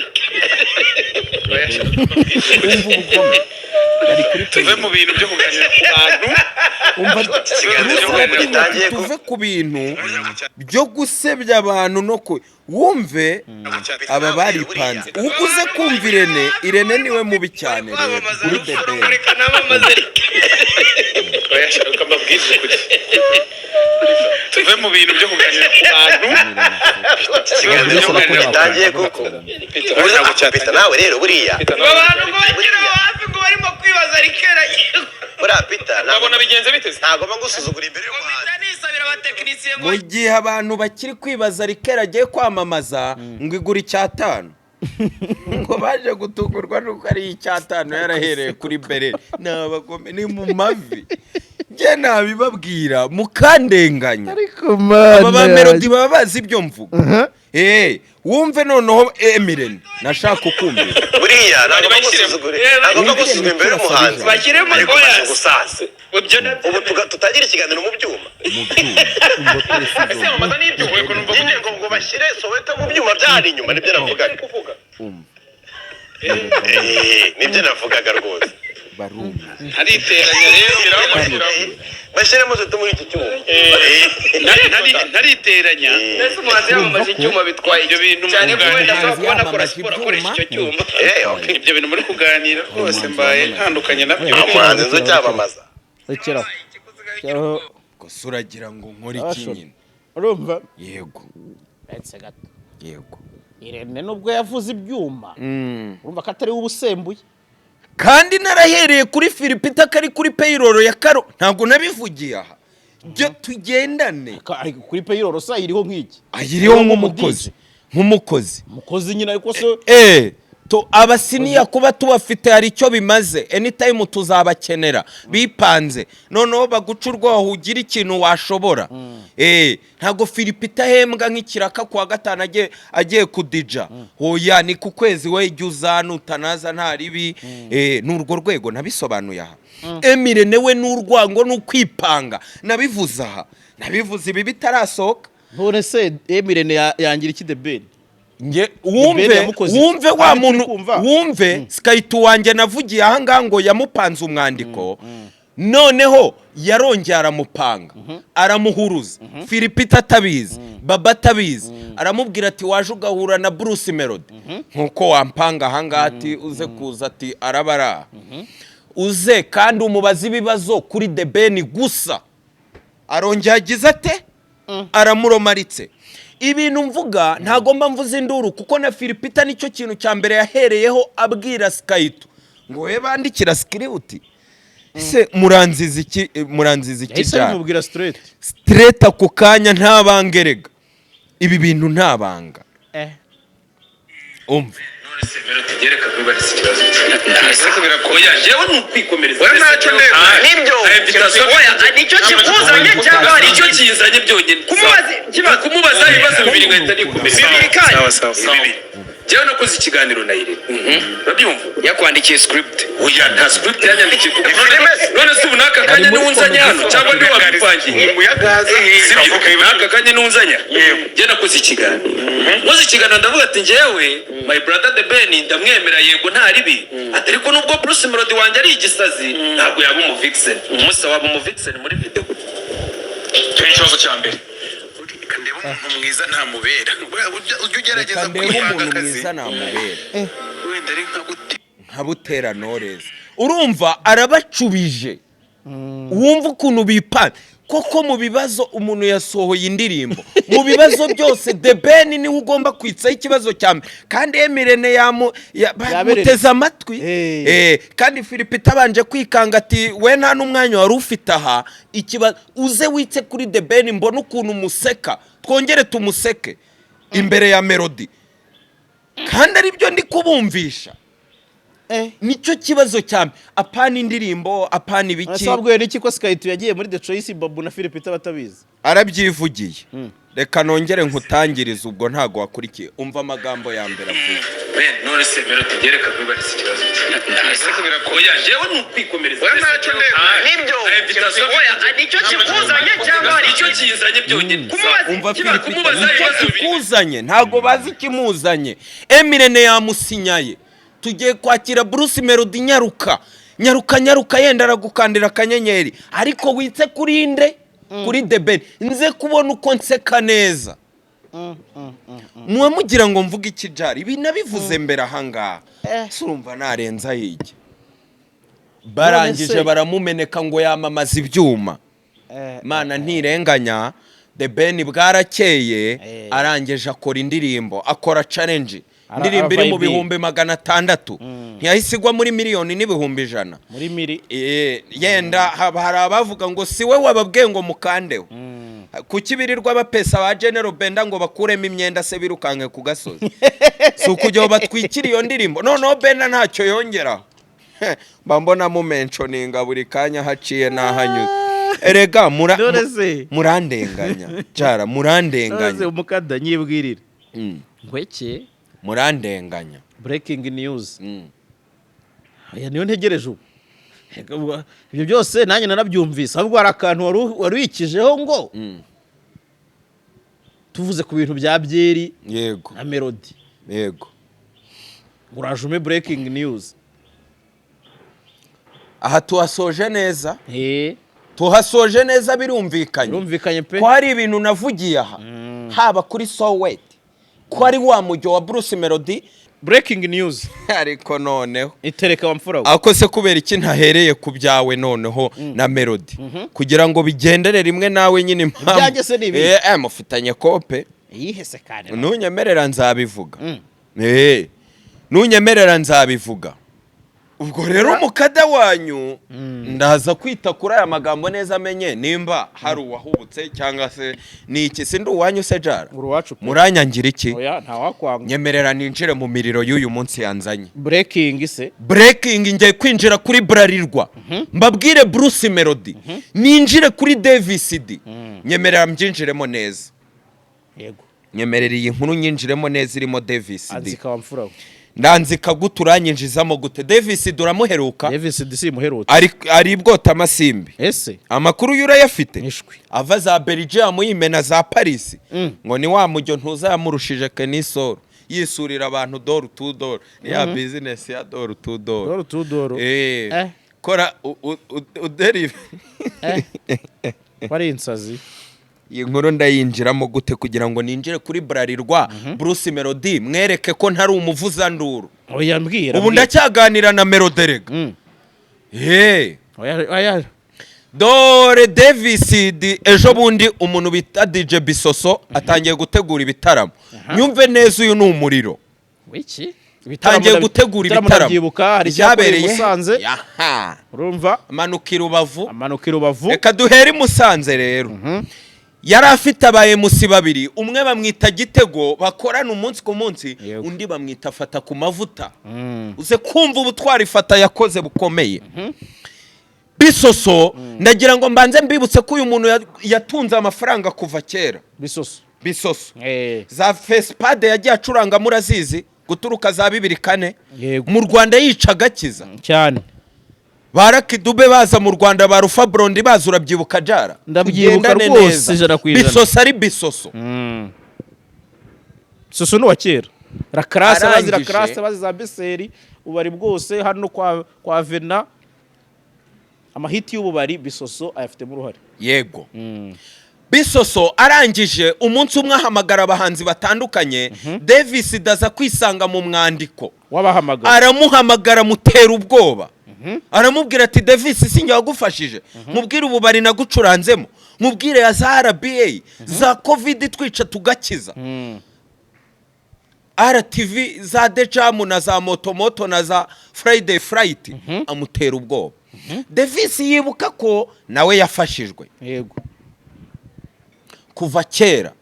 Umva ubugome ari kuri. Tuve mu bintu byo kuganira ku bantu. Umva. Ikiganiro Bruce arabwira ati gitangiye tuve ku bintu byo gusebya abantu no ku wumve aba baripanze. Uze kumva Irene. Irene niwe mubi cyane rero kwamamaza kuri The rufuro, ngo Ben. reka namamaze. Oya, shaka mbabwize ukuri, tuve mu bintu byo kuganira ku bantu. Ikiganiro gitangiye kuko Peter nawe rero buriya Ngo abantu ngo bakiri aho hafi ngo barimo kwibaza rikera. Buriya Peter ntabwo Babona bigenze biteze. Ntabwo mba ngusuzugura imbere y'umuhanzi. Mpita nisabira abatekinisiye ngo Mu gihe abantu bakiri kwibaza rikera agiye kwamamaza ngo igura icyatanu, ngo baje gutungurwa nuko ari icyatanu yarahereye kuri bereri. Ni abagome, ni mu mavi. Njye nabibabwira mukandenganya. Ariko Mana Aba ba Melody baba bazi ibyo mvuga. Wumve noneho Emirene, nashaka ukumvira. Buriya ntabwo mba Bashyiremo. ngusuzugura, ntabwo mba ngusuzugura imbere y'umuhanzi. Bashyiremo. Ariko Oya. maze gusaza. Ibyo nabyo. Ubu tutagira ikiganiro mu byuma. Mu byuma. Umva precision. Ese yamamaza n'ibyuma? Yego, numva Nyine ngo bashyire Soweto mu byuma byari inyuma, nibyo navugaga. kuvuga. Umva. Nibyo navugaga rwose. Barumva. Ntariteranya rero. Bashyiremo Soweto muri iki cyuma. Ntariteranya. Mbese umuhanzi yamamaje icyuma bitwaye Ibyo bintu cyane ko wenda ashobora Umuhanzi kubona akora yamamaje siporo akoresha ibyuma. icyo cyuma. Okay. Ibyo bintu muri kuganira rwose mbaye ntandukanye nabyo. Umuhanzi nzo cyamamaza. Rekeraho, rekeraho. Gusa uragira ngo nkore iki Abashora. nyine? Urumva? Yego. Uretse gato. Yego. Irene nubwo yavuze ibyuma, urumva ko atari we ubusembuye. Kandi narahereye kuri Filipita kari kuri payroll ya Karo, ntabwo nabivugiye aha. Byo tugendane. Ariko kuri payroll sa iriho nk'iki? Ayiriho nk'umukozi, nk'umukozi. Umukozi nyine, ariko se To abasiniya kuba tubafite hari icyo bimaze? Anytime tuzabakenera. Bipanze noneho baguca urwaho ugira ikintu washobora. Ntabwo Filipita ahembwa nk'ikiraka kuwa gatanu agiye kudija. Hoya, ni ku kwezi. We jya uza, nutanaza nta ribi. Ni urwo rwego nabisobanuye aha. Emire newe n'urwango ni ukwipanga, nabivuze aha, nabivuze ibi bitarasohoka. None se Emirene yangira iki The Ben? Nge Ben wumve. yamukoze iki? Wumve wa Kandi turi muntu. kumva. Wumve Sikayita wanjye navugiye ahangaha ngo yamupanze umwandiko, noneho yarongeye aramupanga, aramuhuruza, Filipita atabizi, Baba atabizi. Aramubwira ati waje ugahura na Bruce Melody nkuko wampanga ahangaha, ati uze kuza, ati araba ari aha, uze kandi umubaze ibibazo kuri The Ben gusa. Arongera agize ate? Aramuromaritse. Ibintu mvuga ntago mba mvuze induru, kuko na Filipita nicyo kintu cya mbere yahereyeho abwira Sikayito ngo we bandikira script. Se muranziza iki? Muranziza iki? Yahise Byara abimubwira straight. Straight ako kanya, nta banga erega, ibi bintu nta banga. Umva. Reka nkwibarize ikibazo. Oya, jewe ni ukwikomereza. Oya, ntacyo ndeba. Nibyo. Oya, nicyo kikuzanye cyangwa hari Nicyo kinzanye byonyine. Kumubaza ikibazo. Kumubaza ibibazo bibiri ngahita nikomereza. Bibiri kandi. Sawa, sawa, sawa. Bibiri. Jewe nakoze ikiganiro na Irene, urabyumva? Yakwandikiye script? Oya, nta script yanyandikiye kuko Filime se? None se ubu n'aka kanya muri niwe unzanye hano cyangwa niwe wabipangiye? Ni muyagaza. Sibyo? N'aka kanya niwe unzanya. Njye nakoze ikiganiro, nkoze ikiganiro ndavuga ati njyewe my brother The Ben ndamwemera, yego nta ribi, ati ariko nubwo Bruce Melody wanjye ari igisazi, ntabwo yaba umu vixen. Umusa waba umu vixen muri video? Icyo ni ikibazo cya mbere. Reka ndebe umuntu mwiza ntamubera. Ujya ugerageza Reka ndebe kwivanga umuntu akazi. mwiza namubera. Wenda ari nka gute? Nka Butera Knowless. Urumva arabacubije, wumva ukuntu bipana koko mu bibazo. Umuntu yasohoye indirimbo, mu bibazo byose The Ben niwe ugomba kwitsaho ikibazo cya mbere, kandi M Irene Yabereretse. yamuteze amatwi. Kandi Philip itabanje kwikanga ati we nta n'umwanya wari ufite aha ikibazo, uze witse kuri The Ben, mbone ukuntu umuseka, twongere tumuseke imbere ya Melody, kandi aribyo ndi kubumvisha. Nicyo kibazo cya mbere, apana indirimbo, apana ibiki. Ese wabwiwe n'iki ko Sky2 yagiye muri The Choice, Babu na Philip batabizi? Arabyivugiye. Reka nongere nkutangirize, ubwo ntago wakurikiye. Umva amagambo ya mbere avuze. Ben, none se Melody, reka nkwibarize ikibazo. Oya, jewe ni ukwikomereza. Oya, ntacyo ndeba. Nibyo. Invitation. Oya, nicyo kikuzanye cyangwa hari Nicyo kinzanye byonyine. Kumubaza Umva Kiba Philip, kumubaza nicyo ibibazo bibiri. kikuzanye, ntago bazi ikimuzanye. M Irene yamusinyaye, tugiye kwakira Bruce Melody, nyaruka nyaruka nyaruka, yenda aragukandira akanyenyeri, ariko witse kuri nde? Kuri The Ben, nze kubona uko nseka neza. Muba mugira ngo mvuge ikijari, ibi nabivuze mbere ahangaha. Ese urumva narenza hirya? Barangije baramumeneka ngo yamamaza ibyuma. Mana ntirenganya. The Ben bwarakeye, arangije akora indirimbo, akora challenge, indirimbo iri mu Aravibinga. 600,000, ntiyahise igwa muri 1,100,000. Muri miri. Yenda haba hari abavuga ngo si we wababwiye ngo mukandeho. Kuki birirwa bapesa ba General Benda ngo bakuremo imyenda se birukanke ku gasozi? Si ukugira ngo batwikire iyo ndirimbo? Noneho Benda ntacyo yongeraho, mba mbona mumentioninga buri kanya haciye n'ahanyuze. Erega None se? murandenganya jara. None se? Murandenganya. Umukada nyibwirire. Ngweke? Murandenganya. Breaking news. Aya niyo ntegereje ubu. Ega ibyo byose nanjye narabyumvise, ahubwo hari akantu wari wikijeho ngo tuvuze ku bintu bya byeri na Melody. Ngo uraje ume breaking news. Aha tuhasoje neza. Tuhasoje neza, birumvikanye. Birumvikanye pe. Ko hari ibintu navugiye aha, haba kuri So Wet, ko ari wa mujyo wa Bruce Melody. Breaking news. Ariko noneho Itereka wa mfura we. Ako se kubera iki ntahereye ku byawe noneho na Melody, kugira ngo bigendere rimwe nawe nyine impamvu? Ibyanjye se ni ibihe? Mufitanye kope. Yihese kandi. Nunyemerera nzabivuga. Nunyemerera nzabivuga. Ubwo rero umukada wanyu ndaza kwita kuri aya magambo neza, amenye nimba hari uwahubutse cyangwa se ni iki. Si ndi uwanyu se jara? Uri uwacu pe. Muranyangira iki? Oya, ntawakwanga. Nyemerera ninjire mu miriro y'uyu munsi yanzanye. Breaking se? Breaking, ngiye kwinjira kuri Bralirwa, mbabwire Bruce Melody, ninjire kuri Davis D. Nyemerera mbyinjiremo neza. Yego. Nyemerera iyi nkuru nyinjiremo neza, irimo Davis D. Anzika wa mfura we. Ndanzika gute? Uranyinjizamo gute? Davis D uramuheruka? Davis D simuherutse. Ari bwota amasimbi. Ese? Amakuru y'urayafite? Nishwi. Ava za Belgium yimena za Paris, ngo ni wa mujyo ntuzamurushije Kenisoro, yisurira abantu door to door, ni ya business ya door to door. Door to door. Kora uderive. Wari insazi. Iyi nkuru ndayinjiramo gute kugira ngo ninjire kuri Bralirwa, Bruce Melody mwereke ko ntari umuvuzanduru? Oya, mbwira. Ubu Mbwira. ndacyaganira na Melody rega. Oya, oya. Dore Davis D, ejo bundi umuntu bita DJ Bisoso atangiye gutegura ibitaramo. Nyumve neza, uyu ni umuriro. Wiki? Tangiye gutegura ibitaramo. Ndabyibuka, hari icyakoreye i Byabereye Musanze. Yaha. Urumva? Amanuka i Rubavu. Amanuka i Rubavu. Reka duhere i Musanze rero. Yari afite aba MC babiri, umwe bamwita Gitego bakorana umunsi ku munsi, undi bamwita Fata ku Mavuta. Uze kumva ubutwari Fata yakoze bukomeye. Bisoso, ndagira ngo mbanze mbibutse ko uyu muntu yatunze amafaranga kuva kera. Bisoso. Bisoso, za Fesipade yagiye acuranga murazizi, guturuka za 2004. Mu Rwanda yica agakiza. Cyane. Ba Lucky Dube baza mu Rwanda, ba Rufa Burundi baza, urabyibuka jara? Ndabyibuka. Tugendane Rwose, neza. 100%. Bisoso ari Bisoso. Bisoso ni uwa kera, rakarase bazi. Rakarase bazi za beseri, ububari bwose hano kwa Vena, amahiti y'ububari Bisoso ayafitemo uruhare. Yego, Bisoso arangije umunsi umwe ahamagara abahanzi batandukanye, Davis daza kwisanga mu mwandiko. Wabahamagara. Aramuhamagara, amutera ubwoba, aramubwira ati: "Davis, sinjye wagufashije? Mubwire ububari nagucuranzemo, mubwire ya za RBA, za COVID twica tugakiza, RTV, za Dejamu na za Motomoto na za Friday Flight." Amutera ubwoba. Davis yibuka ko nawe yafashijwe kuva kera.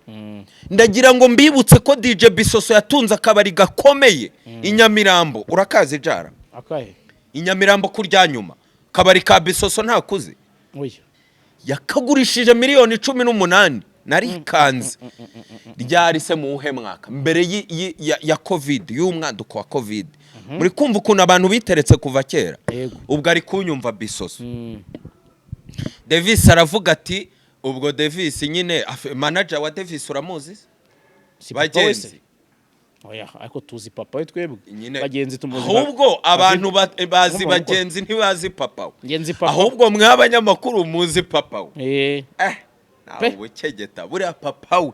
Ndagira ngo mbibutse ko DJ Bisoso yatunze akabari gakomeye i Nyamirambo. Urakazi jara? Akahe? I Nyamirambo kurya nyuma, kabari ka Bisoso ntakuzi? Oya. Yakagurishije miliyoni 18, narikanze. Ryari se? Mu wuhe mwaka? Mbere ya COVID, y'umwaduko wa COVID. Muri kumva ukuntu abantu biteretse kuva kera. Ubwo ari kunyumva Bisoso. Davis aravuga ati, ubwo Davis nyine manager wa Davis uramuzi? Si papa Bagenzi. wese? Oya, ariko tuzi papa we twebwe. Nyine. Bagenzi tumuzi Ahubwo abantu bazi Nk'umuntu. Bagenzi ntibazi papa we. Ngenzi papa. Ahubwo mwe abanyamakuru muzi papa we. Pe. Ntawe ubukegeta buriya papa we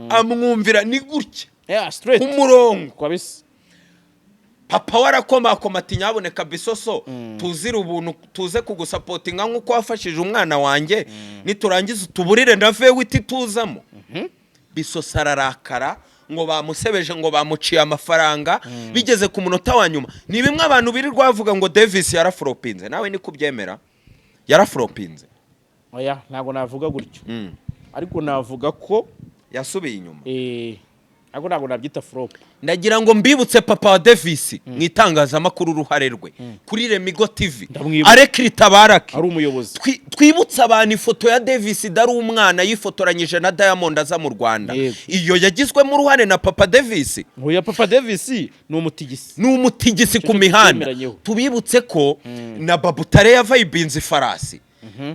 amwumvira ni gutya Yeah, straight. ku murongo. Kabisa. Papa we arakomakoma ati: "Nyaboneka Bisoso, tuzire ubuntu, tuze kugusapotinga nk'uko wafashije umwana wanjye, niturangiza utuburire na vewiti tuzamo." Bisoso ararakara ngo bamusebeje, ngo bamuciye amafaranga bigeze ku munota wa nyuma. Ni bimwe abantu birirwa bavuga ngo Davis yaraforopinze. Nawe niko ubyemera, yaraforopinze? Oya, ntabwo navuga gutyo. Ariko navuga ko yasubiye inyuma. Ariko ntabwo nabyita flop. Ndagira ngo mbibutse papa wa Davis mu itangazamakuru, uruhare rwe kuri Remigo TV. Ndamwibuka. Arekirita baraki. Ari umuyobozi. Twibutse abantu ifoto ya Davis dari umwana yifotoranyije na Diamond aza mu Rwanda. Iyo yagizwemo uruhare na papa Davis. Oya, papa Davis ni umutigisi. Ni umutigisi ku Icyo mihanda. twemeranyeho. Tubibutse ko na Babutare yavayibinze ifarasi,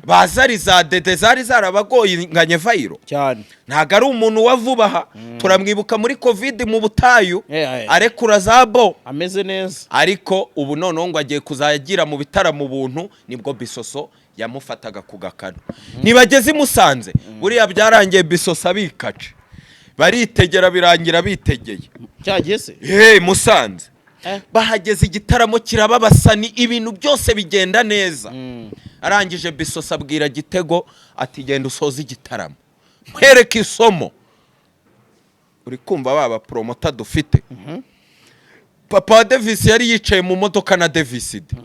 bazari za dede zari zarabagoyinganye vayiro. Cyane. Ntabwo ari umuntu wa vuba aha, turamwibuka muri COVID mu butayu, arekura za bo. Ameze neza. Ariko ubu noneho ngo agiye kuzagira mu bitaramo ubuntu, nibwo Bisoso yamufataga ku gakano. Nibageze i Musanze, buriya byarangiye Bisoso abikace, baritegera, birangira bitegeye. Cyagiye se? Hey, Musanze. Bahageze igitaramo kirababasani, ibintu byose bigenda neza. Arangije Bisoso abwira Gitego ati: "Genda usoze igitaramo, nkwereke isomo." Uri kumva baba promoter dufite? Papa wa Davis yari yicaye mu modoka na Davis D.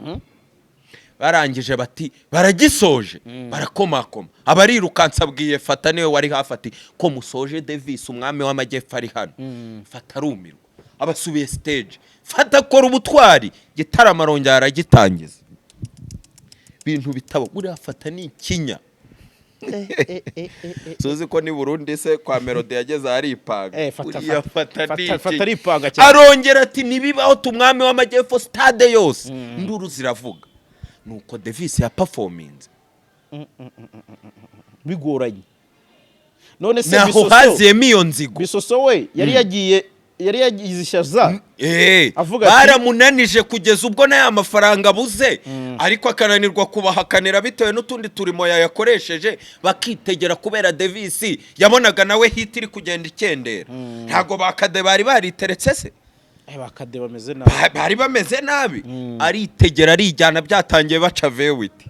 Barangije bati baragisoje, barakomakoma, abarirukansa, abwiye Fata niwe wari hafi ati: "Ko musoje, Davis umwami w'amajyepfo ari hano?" Fata arumirwa, abasubiye stage. Fata akora ubutwari, gitaramo arongera aragitangiza, ibintu bitabo. Buriya Fata ni ikinya. Suzi ko ni Burundi se kwa Melody yageze ahari ipanga? Fata, Uriya Fata. Fata ni Fata ikinya. Aripanga cyane. Arongera ati: "Ntibibaho, tumwami w'amajyepfo, stade yose induru ziravuga." Nuko Davis yapafominze. Bigoranye. None se Naho Bisoso haziyemo iyo nzigo. Bisoso we yari yagiye, yari yagize ishaza. Avuga Baramunanije kugeza ubwo n'aya mafaranga abuze, ariko akananirwa kubahakanira bitewe n'utundi turimo yayakoresheje, bakitegera kubera Davis yabonaga nawe hit iri kugenda ikendera. Ntabwo bakade bari bariteretse se? Bakade bameze nabi. Bari bameze nabi. Aritegera, arijyana, byatangiye baca vewiti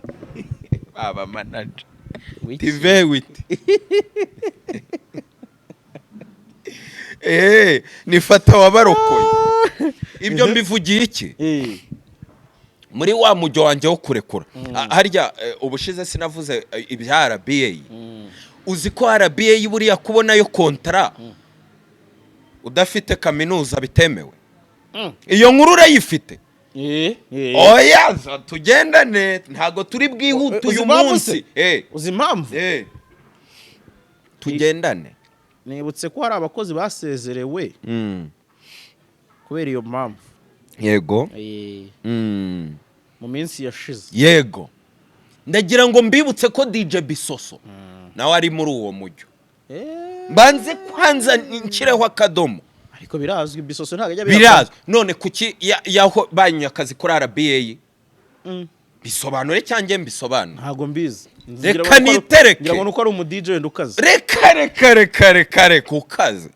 baba manager Wiki. Tivewiti ni Fata wabarokoye. Ibyo mbivugiye iki? Muri wa mujyo wanjye wo kurekura. Harya ubushize sinavuze ibya RBA? Uzi ko RBA buriya kubonayo kontara udafite kaminuza bitemewe? Iyo nkuru urayifite? Oya, tugendane, ntabwo turi bwihute Uzi uyu impamvu munsi. se? Uzi impamvu? Tugendane. Nibutse ko hari abakozi basezerewe kubera iyo mpamvu. Mu minsi yashize. Yego, ndagira ngo mbibutse ko DJ Bisoso nawe ari muri uwo mujyo. Mbanze kwanza nshyireho akadomo. Ariko birazwi, Bisoso ntabwo ajya. Birazwi. None kuki yaho banyuye akazi kuri RBA? Bisobanure cyangwa mbisobanure? Ntabwo mbizi. Reka Ngira ngo nuko nitereke. Ngira ngo nuko ari umu DJ wenda ukaze. Reka, reka, reka, reka, reka, ukaze.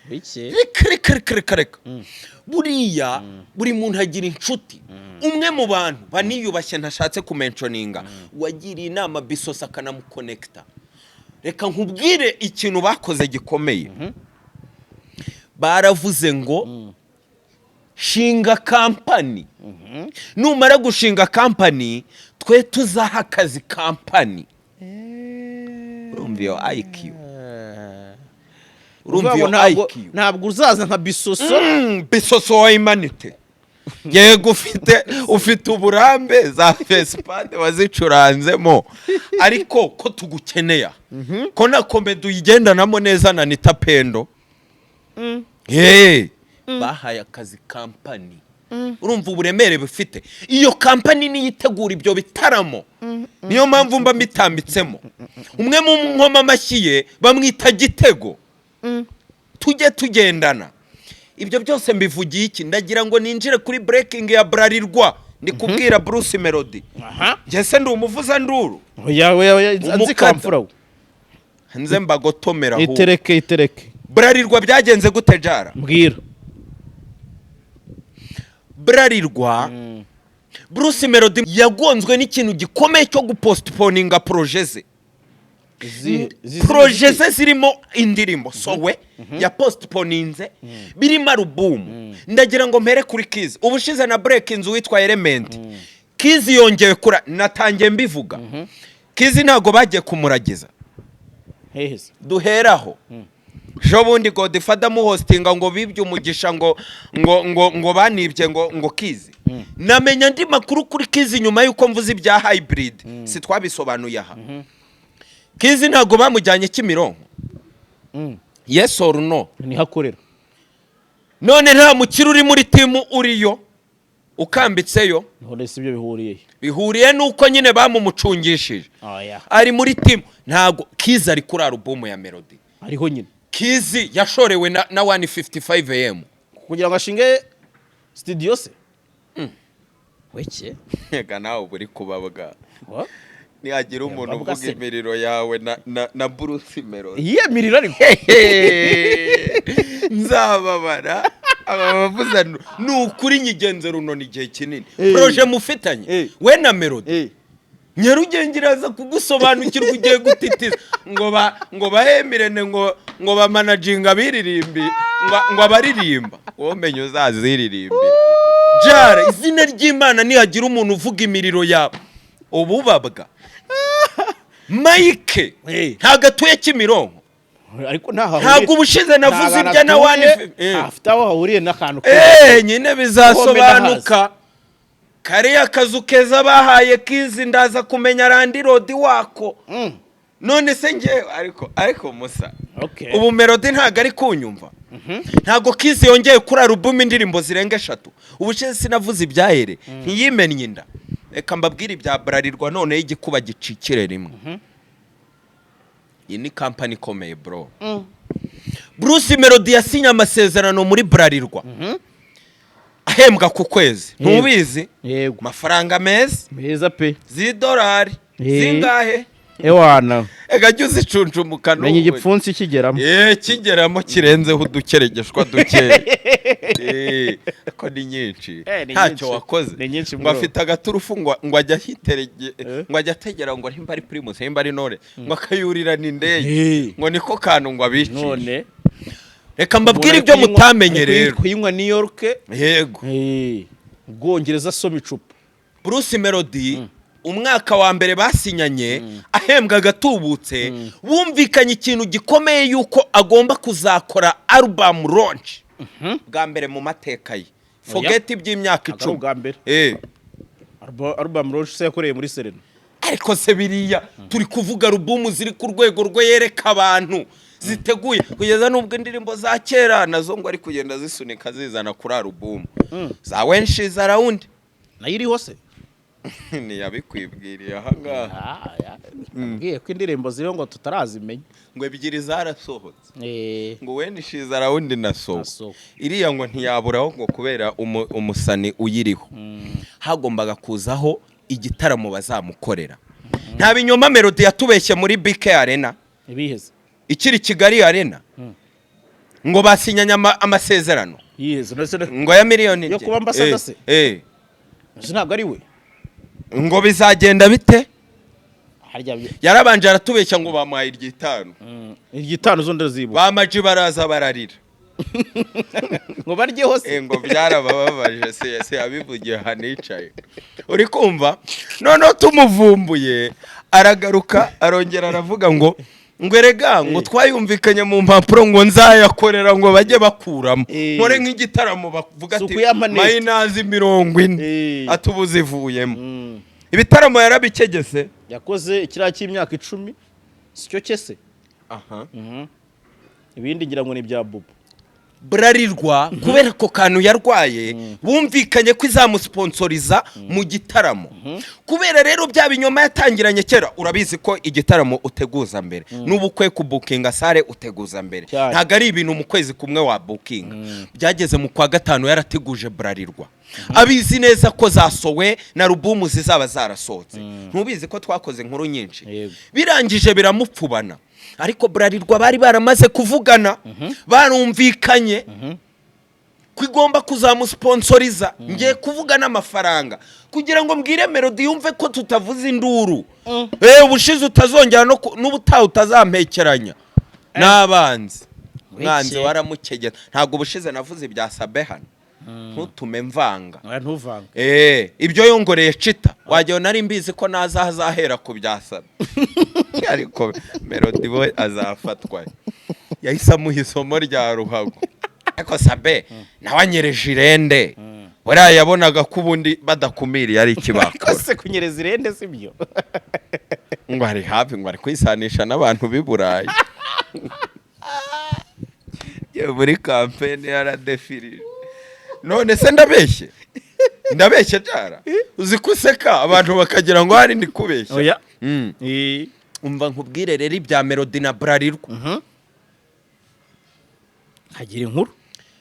Bike. Reka, reka, reka, reka, reka. Buriya buri muntu agira inshuti. Umwe mu bantu baniyubashye ntashatse kumentioninga wagiriye inama Bisosa akanamuconnecta, reka nkubwire ikintu bakoze gikomeye. Baravuze ngo shinga kampani, numara gushinga kampani twe tuzaha akazi kampani. Urumva iyo IQ? Urumva iyo Ntabwo IQ? Ntabwo uzaza nka Bisoso. Bisoso wa imanite, yego, ufite uburambe, za fesipade wazicuranzemo, ariko ko tugukeneye, ko na comedy uyigendanamo neza na Nita Pendo. Hey, bahaye akazi kampani. Urumva uburemere bufite iyo kampani niyo itegura ibyo bitaramo? Niyo mpamvu mba mbitambitsemo. Umwe mu nkoma amashyi ye bamwita Gitego. Tujye tugendana. Ibyo byose mbivugiye iki? Ndagira ngo ninjire kuri breaking ya Bralirwa. Ndi kubwira Bruce Melody. Njye se ndi umuvuzanduru? Oya, oya, oya, nzi. Umukada. Kamfura we. Nze mbagotomera ahubwo. Itereke, itereke. Bralirwa byagenze gute, Jara? Mbwira. Bralirwa, Bruce Melody yagonzwe n'ikintu gikomeye cyo gupostponinga projet ze. Projet ze zirimo indirimbo sowe ya postponinze, birimo alubumu. Ndagira ngo mpere kuri Kizi. Ubushize na break inzu witwa Element Kizi yongeye kura, natangiye mbivuga. Kizi ntabwo bagiye kumuragiza. Hehe se? Duheraho ejo bundi Godfather muhostinga ngo bibye umugisha, ngo banibye ngo Kizi. Namenya andi makuru kuri Kizi nyuma y'uko mvuze ibya hybrid, si twabisobanuye aha? Kizi ntabwo bamujyanye Kimironko? Yes or no? Niho akorera. None nta mukire uri muri team uriyo ukambitseyo? None si ibyo bihuriye he? Bihuriye n'uko nyine bamumucungishije. Oya. Ari muri team. Ntabwo Kizi ari kuri alubumu ya Melody? Ariho nyine. Kizi yashorewe na 155 AM. Kugira ngo ashinge studio se weke? Ega nawe uba uri kubabwa. Wa? Nihagira umuntu Bavuga uvuga se. imiriro yawe na Bruce Melody, Iyihe miriro ariko? nzababara. Aba bavuza ni ukuri nyigenze runoni igihe kinini. Projet mufitanye we na Melody, Nyarugenge iraza kugusobanukirwa. Ugiye gutitiza ngo ba ngo bahemirene, ngo bamanaginga biririmbi, ngo abaririmba, wowe menya uzaziririmbira. Jara, izina ry'Imana, nihagira umuntu uvuga imiriro yawe ububabwa Mike. Ntabwo atuye Kimironko? Ariko ntaho. Ntabwo ubushize navuze ibya na one Afite aho ahuriye n'akantu. Nyine bizasobanuka. Kariya kazu keza bahaye Kizi, ndaza kumenya landlord wako. None se ngewe, ariko musa, ubu Melody ntabwo ari kunyumva? Ntabwo Kizi yongeye kuri alubumu indirimbo zirenga eshatu? Ubushize sinavuze ibyahere ntiyimennye inda? Reka mbabwire ibya Bralirwa noneho igikuba gicikire rimwe. Iyi ni kampani ikomeye, bro. Bruce Melody yasinye amasezerano muri Bralirwa, ahembwa ku kwezi, ntubizi? Yego. Amafaranga meza. Meza pe. Z'idolari. Zingahe? Ewana. Ega jya uzicuncumuka. Menya igipfunsi kigeramo. Kigeramo kirenzeho udukeregeshwa dukeya. Ko ni nyinshi. Ni Ntacyo nyinshi. wakoze. Ni nyinshi, ngo bro. afite agaturufu, ngo ajya ahiterege, ngo ajya ategera, ngo nimba ari Primus, nimba ari Nore, ngo akayurirana indege. Ngo niko kantu ngo abicishe. None Reka mbabwire ibyo mutamenye rero. Kuyinywa New York. Yego. Ubwongereza, asoma icupa. Bruce Melody. Umwaka wa mbere basinyanye ahembwa agatubutse, bumvikanye ikintu gikomeye yuko agomba kuzakora album launch bwa mbere mu mateka ye. Forget iby'imyaka Ntabwo ari 10. ubwa mbere. Album launch se yakoreye muri Serena? Ariko se biriya turi kuvuga, album ziri ku rwego rwe yereka abantu ziteguye, kugeza n'ubwo indirimbo za kera nazo ngo ari kugenda zisunika zizana kuri album za When She's Around. Nayo iriho se? Ntiyabikwibwiriye ahangaha. Mbwiye ko indirimbo ziriho ngo tutarazimenya. Ngo ebyiri zarasohotse, ngo When She's Around na So. Na So. Iriya ngo ntiyaburaho, ngo kubera umusani uyiriho. Hagombaga kuzaho igitaramo bazamukorera. Nta binyoma Melody yatubeshye muri BK Arena. Ibiheze? Ikiri Kigali Arena, ngo basinyanye amasezerano. Yiheze ndetse Ngo ya miliyoni Yo kuba ambassador se? Eh. Ndetse ntabwo ari we. Ngo bizagenda bite? Harya Yarabanje aratubeshya ngo bamuhaye iry'itanu. Iry'itanu zo ndazibuka. Bamaji baraza bararira. Ngo baryeho se? Ngo byarabababaje se yabivugiye hanicaye, uri kumva? Noneho tumuvumbuye aragaruka, arongera aravuga ngo erega ngo twayumvikanye mu mpapuro, ngo nzayakorera, ngo bajye bakuramo, nkore nk'igitaramo bavuga Si ati ukuyampa net. Minus 40. Ati ubu zivuyemo. Ibitaramo yarabikegese. Yakoze ikiriya cy'imyaka 10, si cyo cye se? Aha. Ibindi ngira ngo ni ibya Bubu. Burarirwa kubera ako kantu yarwaye, bumvikanye ko izamusponsoriza mu gitaramo. Kubera rero bya binyoma yatangiranye kera, urabizi ko igitaramo uteguza mbere, n'ubukwe kubukinga salle uteguza mbere. Cyane. Ntabwo ari ibintu mu kwezi kumwe wabukinga. Byageze mu kwa gatanu yarateguje Burarirwa, abizi neza ko zasowe na album zizaba zarasohotse. Ntubizi ko twakoze inkuru nyinshi? Yego. Birangije biramupfubana, ariko Burarirwa bari baramaze kuvugana, barumvikanye ko igomba kuzamusponsoriza. Ngiye kuvuga n'amafaranga kugira ngo mbwire Melody yumve ko tutavuze induru. Ubushize utazongera no n'ubutaha utazampekeranya n'abanzi mwanzi. Wiki. Waramukegeta. Ntabwo ubushize navuze ibya Sabe hano, ntutume mvanga. Oya, ntuvanga. Ibyo yongoreye cita wagira ngo nari mbizi ko naza azahera ku bya Sabe, ariko Melody we azafatwa. Yahise amuha isomo rya ruhago, ariko Sabe nawe anyereje irende. Buriya yabonaga ko ubundi badakumiriye ari ikibakora. Se kunyereza irende si byo? Ngo ari hafi, ngo ari kwisanisha n'abantu b'i Burayi. Yewe, muri campaign yaradefirije. None se ndabeshye? Ndabeshye byara uzi ko useka abantu bakagira ngo hari ndi kubeshya. Oya. Umva nkubwire rero ibya Melody na Burarirwa. Hagira inkuru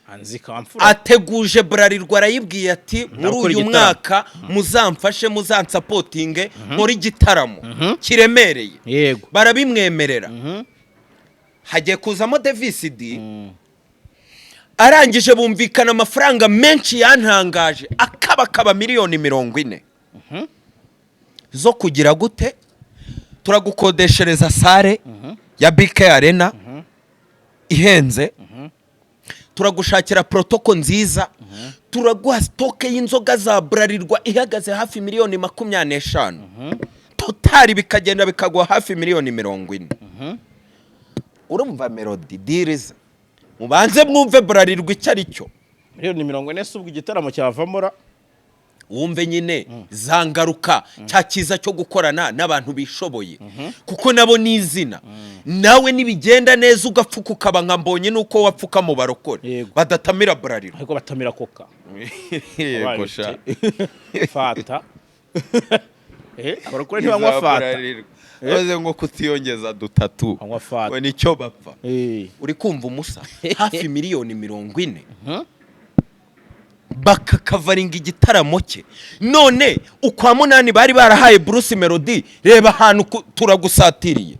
anzika wamfura. Ateguje Burarirwa, arayibwiye ati muri Ndakora uyu igitaramo. mwaka muzamfashe, muzansapotinge nkore igitaramo kiremereye. Barabimwemerera. Hagiye kuzamo Davis D. Arangije bumvikana amafaranga menshi yantangaje, akabakaba miliyoni 40 zo kugira gute? Turagukodeshereza salle ya BK Arena ihenze, turagushakira protocol nziza, turaguha stock y'inzoga za Burarirwa ihagaze hafi miliyoni 25, total bikagenda bikagwa hafi miliyoni 40. Urumva Melody diriza, mubanze mwumve Burarirwa icyo ari cyo. Miliyoni 40 se ubwo igitaramo cyavamo ra? Wumve nyine za ngaruka, cya cyiza cyo gukorana n'abantu bishoboye, kuko nabo ni izina. Nawe nibigenda neza ugapfuka ukaba nka Mbonye, nuko wapfuka mu barokore badatamira Burarirwa. Ariko batamira Coca. Yego sha. Fanta, abarokore ntibanywa fanta. Burarirwa. Baze ngo kutiyongeza dutatu. Banywa fanta. Ngo nicyo bapfa. Uri kumva umusa hafi miliyoni 40 bakakavaringa igitaramo cye. None ukwa munani bari barahaye Bruce Melody, reba ahantu turagusatiriye.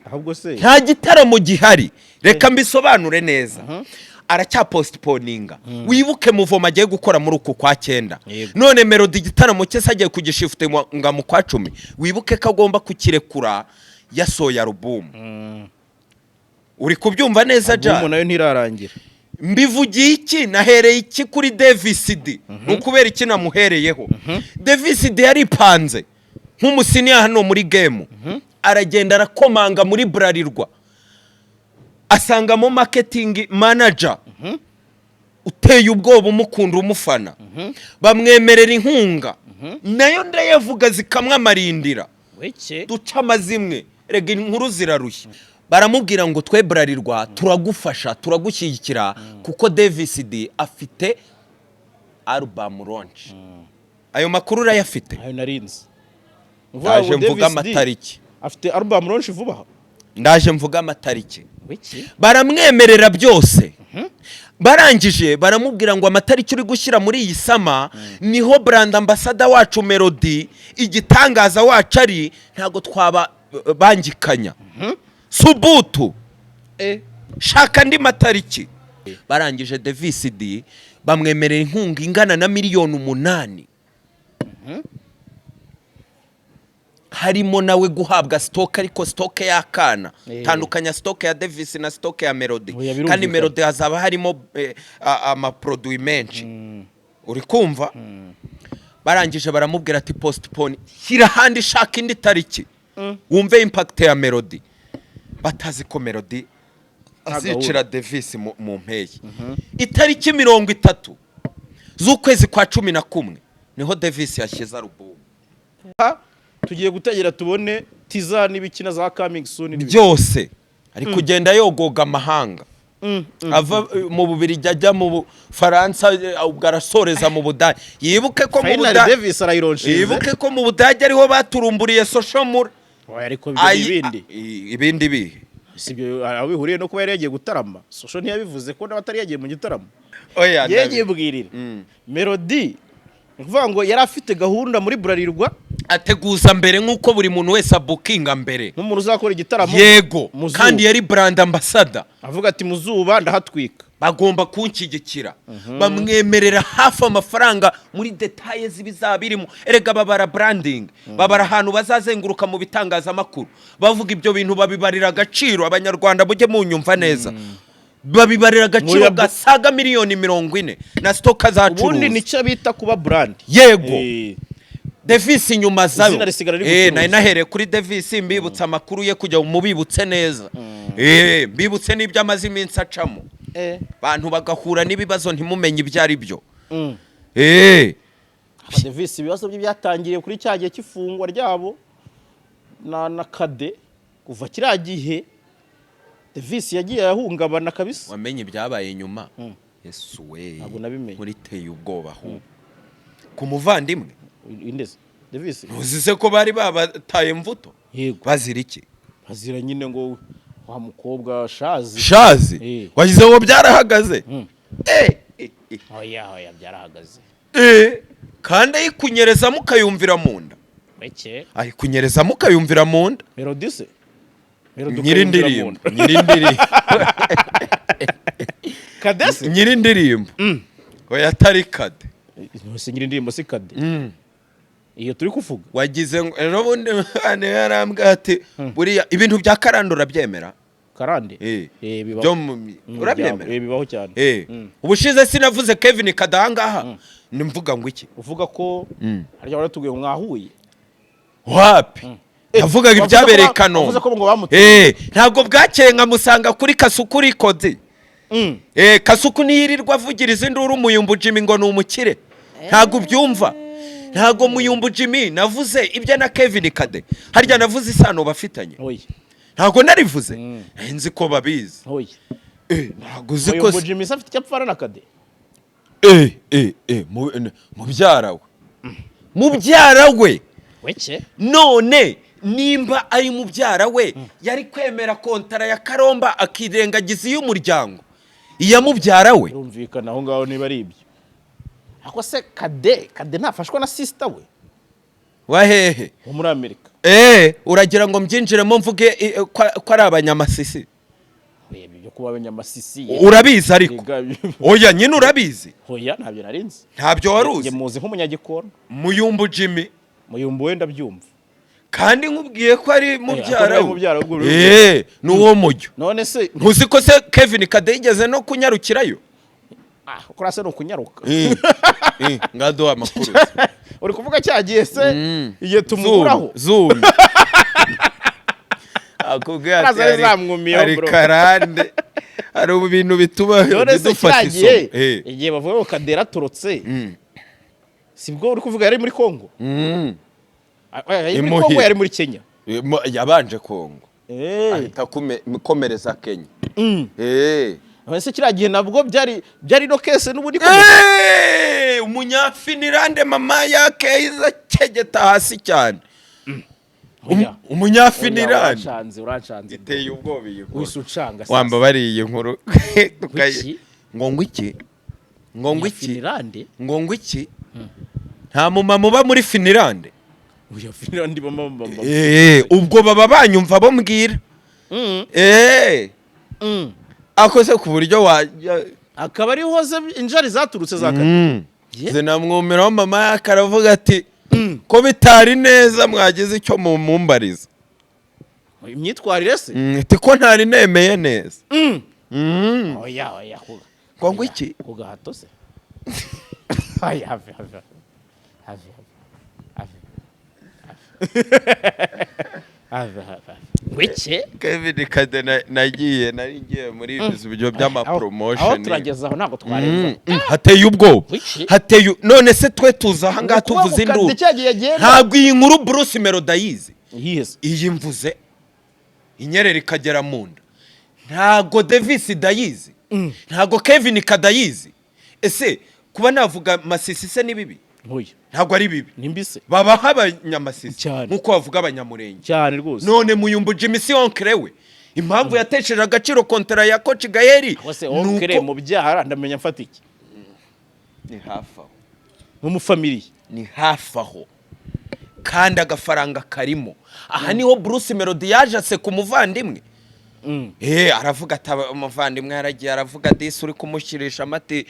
Ahubwo se Nta gitaramo gihari. Reka mbisobanure neza. Aracyapostponinga. Wibuke Muvoma agiye gukora muri uku kwa cyenda. None Melody igitaramo cye se agiye kugishifutinga mu kwa 10. Wibuke ko agomba kukirekura yasohoye album. Uri kubyumva neza? Album Ja nayo ntirarangira. Mbivugiye iki? Nahereye iki kuri Davis D? Ni ukubera iki namuhereyeho? Davis D yaripanze nk'umusiniya hano muri game, aragenda arakomanga muri Bralirwa, asangamo marketing manager uteye ubwoba, umukunda, umufana. Bamwemerera inkunga, nayo ndayavuga, zikamwamarindira. Weke. Duca amazimwe, rega inkuru zirarushya. Baramubwira ngo: "Twe Bralirwa turagufasha, turagushyigikira, kuko Davis D afite album launch." Ayo makuru urayafite? Ayo narinzi. Ndaje mvuga amatariki. Afite album launch vuba aha. Ndaje mvuga amatariki. Wiki. Baramwemerera byose. Barangije baramubwira ngo: "Amatariki uri gushyira muri iyi summer niho brand ambassador wacu Melody, igitangaza wacu ari, ntabwo twaba bangikanya subutu, shaka andi matariki." Barangije Davis D bamwemerera inkunga ingana na miliyoni 8, harimo nawe guhabwa stock, ariko stock y'akana. Tandukanya stock ya Davis na stock ya Melody. Oya, birumvikana. Kandi Melody hazaba harimo amaproduit menshi, uri kumva? Barangije baramubwira ati: "Postpone, shyira ahandi, shaka indi tariki wumve impact ya Melody." Batazi ko Melody azicira Davis mu mpeshyi. Itariki 30 z'ukwezi kwa 11 niho Davis yashyize album. Tugiye gutegera tubone teaser n'ibikina za coming soon n'ibiki. Byose ari kugenda yogoga amahanga, ava mu Bubirigi ajya mu Bufaransa, ubwo arasoreza mu Budage. Yibuke ko mu Finally Budage Davis arayilaunchinze. Yibuke ko mu Budage ariho baturumburiye Social Mula. Oya, ariko ibyo ni ibindi. Ibindi bihe? Si ibyo, aho bihuriye no kuba yari yagiye gutarama? Social ntiyabivuze ko nawe atari yagiye mu gitaramo? Oya. Yagiye bwirira Melody, ni ukuvuga ngo yari afite gahunda muri Bralirwa. Ateguza mbere nk'uko buri muntu wese abookinga mbere. Nk'umuntu uzakora igitaramo. Yego. Mu zuba. Kandi yari brand ambassador. Avuga ati: "Mu zuba ndahatwika." Bagomba kunshyigikira. Bamwemerera hafi amafaranga muri détails z'ibizaba birimo. Erega babara branding, babara ahantu bazazenguruka mu bitangazamakuru bavuga ibyo bintu, babibarira agaciro. Abanyarwanda mujye munyumva neza, babibarira agaciro gasaga miliyoni 40 na stock Ubundi azacuruza. Nicyo bita kuba brand. Yego. Davis inyuma zayo. Izina risigara riri gucuruza. Nari nahereye kuri Davis mbibutsa amakuru ye kugira ngo mubibutse neza, mbibutse n'ibyo amaze iminsi acamo, bantu bagahura n'ibibazo ntimumenye ibyo ari byo. Davis ibibazo bye byatangiriye kuri cya gihe cy'ifungwa ryabo na Kade. Kuva kiriya gihe Davis yagiye ahungabana kabisa. Wamenye ibyabaye nyuma? Yesu we! Ntabwo nabimenye. Muriteye ubwoba ahubwo ku muvandimwe. Indeze Davis. Ntuzi ko bari babataye mvuto? Yego. Bazira iki? Bazira nyine ngo wa mukobwa Shazi. Shazi. Wagize ngo byarahagaze. Oya, oya, byarahagaze. Kandi ayikunyerezamo ukayumvira mu nda. Weke. Ayikunyerezamo ukayumvira mu nda. Melody se? Melody Nyiri ukayumvira mu indirimbo. nda. Nyiri indirimbo. Kadese. Nyiri indirimbo, oya, atari Kade. Ntose nyiri indirimbo si Kade iyo turi kuvuga? Wagize ngo ejo bundi hano yarambwira ati: "Buriya ibintu bya karande urabyemera?" Karande? Bibaho. Byo urabyemera? Bibaho cyane. Ubushize sinavuze Kevin Kadahangaha, nimvuga ngo iki? Uvuga ko harya baratubwiye ngo mwahuye. Wapi, yavugaga ibyabereye i Kanombe. Wavuze ko ngo bamuteye. Ntabwo bwakeye nkamusanga kuri Kasuku Records. Kasuku niyirirwa avugiriza induru Muyumbu Jimmy ngo ni umukire, ntabwo ubyumva? Ntabwo Muyumbu Jimmy navuze ibyo na Kevin Kade? Harya navuze isano bafitanye? Oya. Ntabwo narivuze? Nari nzi ko babizi. Oya. Ntabwo uzi ko Muyumbu Jimmy se afite icyo apfana na Kade? Mubyara we, mubyara we. Weke. None nimba ari mubyara we, yari kwemera kontara ya Karomba akirengagiza iy'umuryango, iya mubyara we? Birumvikana aho ngaho niba ari ibyo. Ariko se Kade ntafashwa na sister we? Wahehe? Wo muri Amerika. Uragira ngo mbyinjiremo mvuge ko ari abanyamasisi? Oya, ibyo kuba abanyamasisi. Urabizi ariko? Oya nyine, urabizi? Oya, ntabyo nari nzi. Ntabyo wari Njye uzi? muzi nk'umunyagikona. Muyumbu Jimmy. Muyumbu we ndabyumva. Kandi nkubwiye ko ari mubyara ari mubyara we, ubwo we. Ni uwo mujyo. None se Ntuzi ko se Kevin Kade yigeze no kunyarukirayo? Ah, kuri se ni ukunyaruka. Ngaduha amakuru. Uri kuvuga cyagiye se igihe tumuburaho? Zoom akubwiye ati Araza zamwumiyeho, hari bro. karande, hari ibintu bituma None se bidufata cyagiye isomo. igihe bavuga ngo Kadera atorotse, sibwo uri kuvuga yari muri Kongo? Ah, oya, yari muri Imuhira. Kongo, yari muri Kenya. Yabanje Kongo, ahita komereza Kenya. None se kiriya gihe nabwo byari no case n'ubundi ikomeye? Umunyafinilande mama yake iza kegeta hasi cyane. Oya. Oya, Umunyafinilande. uranshanze, uranshanze. Iteye ubwoba iyi nkuru. Wise ucanga sasa. Wamba bariye iyi nkuru Wiki? Ngo iki, ngo iki? Finilande. Ngo iki? Nta mumama uba muri Finilande. Oya, Finilande mama mama. Ubwo baba banyumva bo mbwira. Akoze ku buryo wajya Akaba ariho ze injari zaturutse za kare. Zinamwumiraho mama yake, aravuga ati ko bitari neza mwagize icyo mumumbariza. Imyitwarire se? Ati ko ntari nemeye neza. Oya, oya, Ngo iki? Ku gahato se? Oya, have, have, have, have, have, have, have. Wiki? Kevin Kade nagiye nari ngiye muri ibi byo Aho by'amapromotion. Turageze aho ntabwo twarenza. Hateye ubwoba. Wiki? Hateye. None se twe tuza aha ngaha Ni ukuvuga tuvuze ngo induru? Kade cyagiye agenda. Ntabwo iyi nkuru Bruce Melody ayizi. Yize. Iyi mvuze inyerera ikagera mu nda, ntabwo Davis dayizi, ntabwo Kevin Kadayizi. Ese kuba navuga Masisi se ni bibi? Oya. Ntabwo ari bibi. Ni mbise. Babaho abanyamasisi Cyane. nk'uko bavuga abanyamurenge. Cyane rwose. None Muyumbu Jimmy si oncle we? Impamvu yatesheje agaciro kontara ya coach Gael Wose ni oncle uko mu byara ndamenya mfata iki? Ni hafi aho. Nk'umufamiliye. Ni hafi aho, kandi agafaranga karimo. Aha niho Bruce Melody yaje aseka umuvandimwe. Aravuga ati umuvandimwe yaragiye, aravuga disi uri kumushyirisha amati,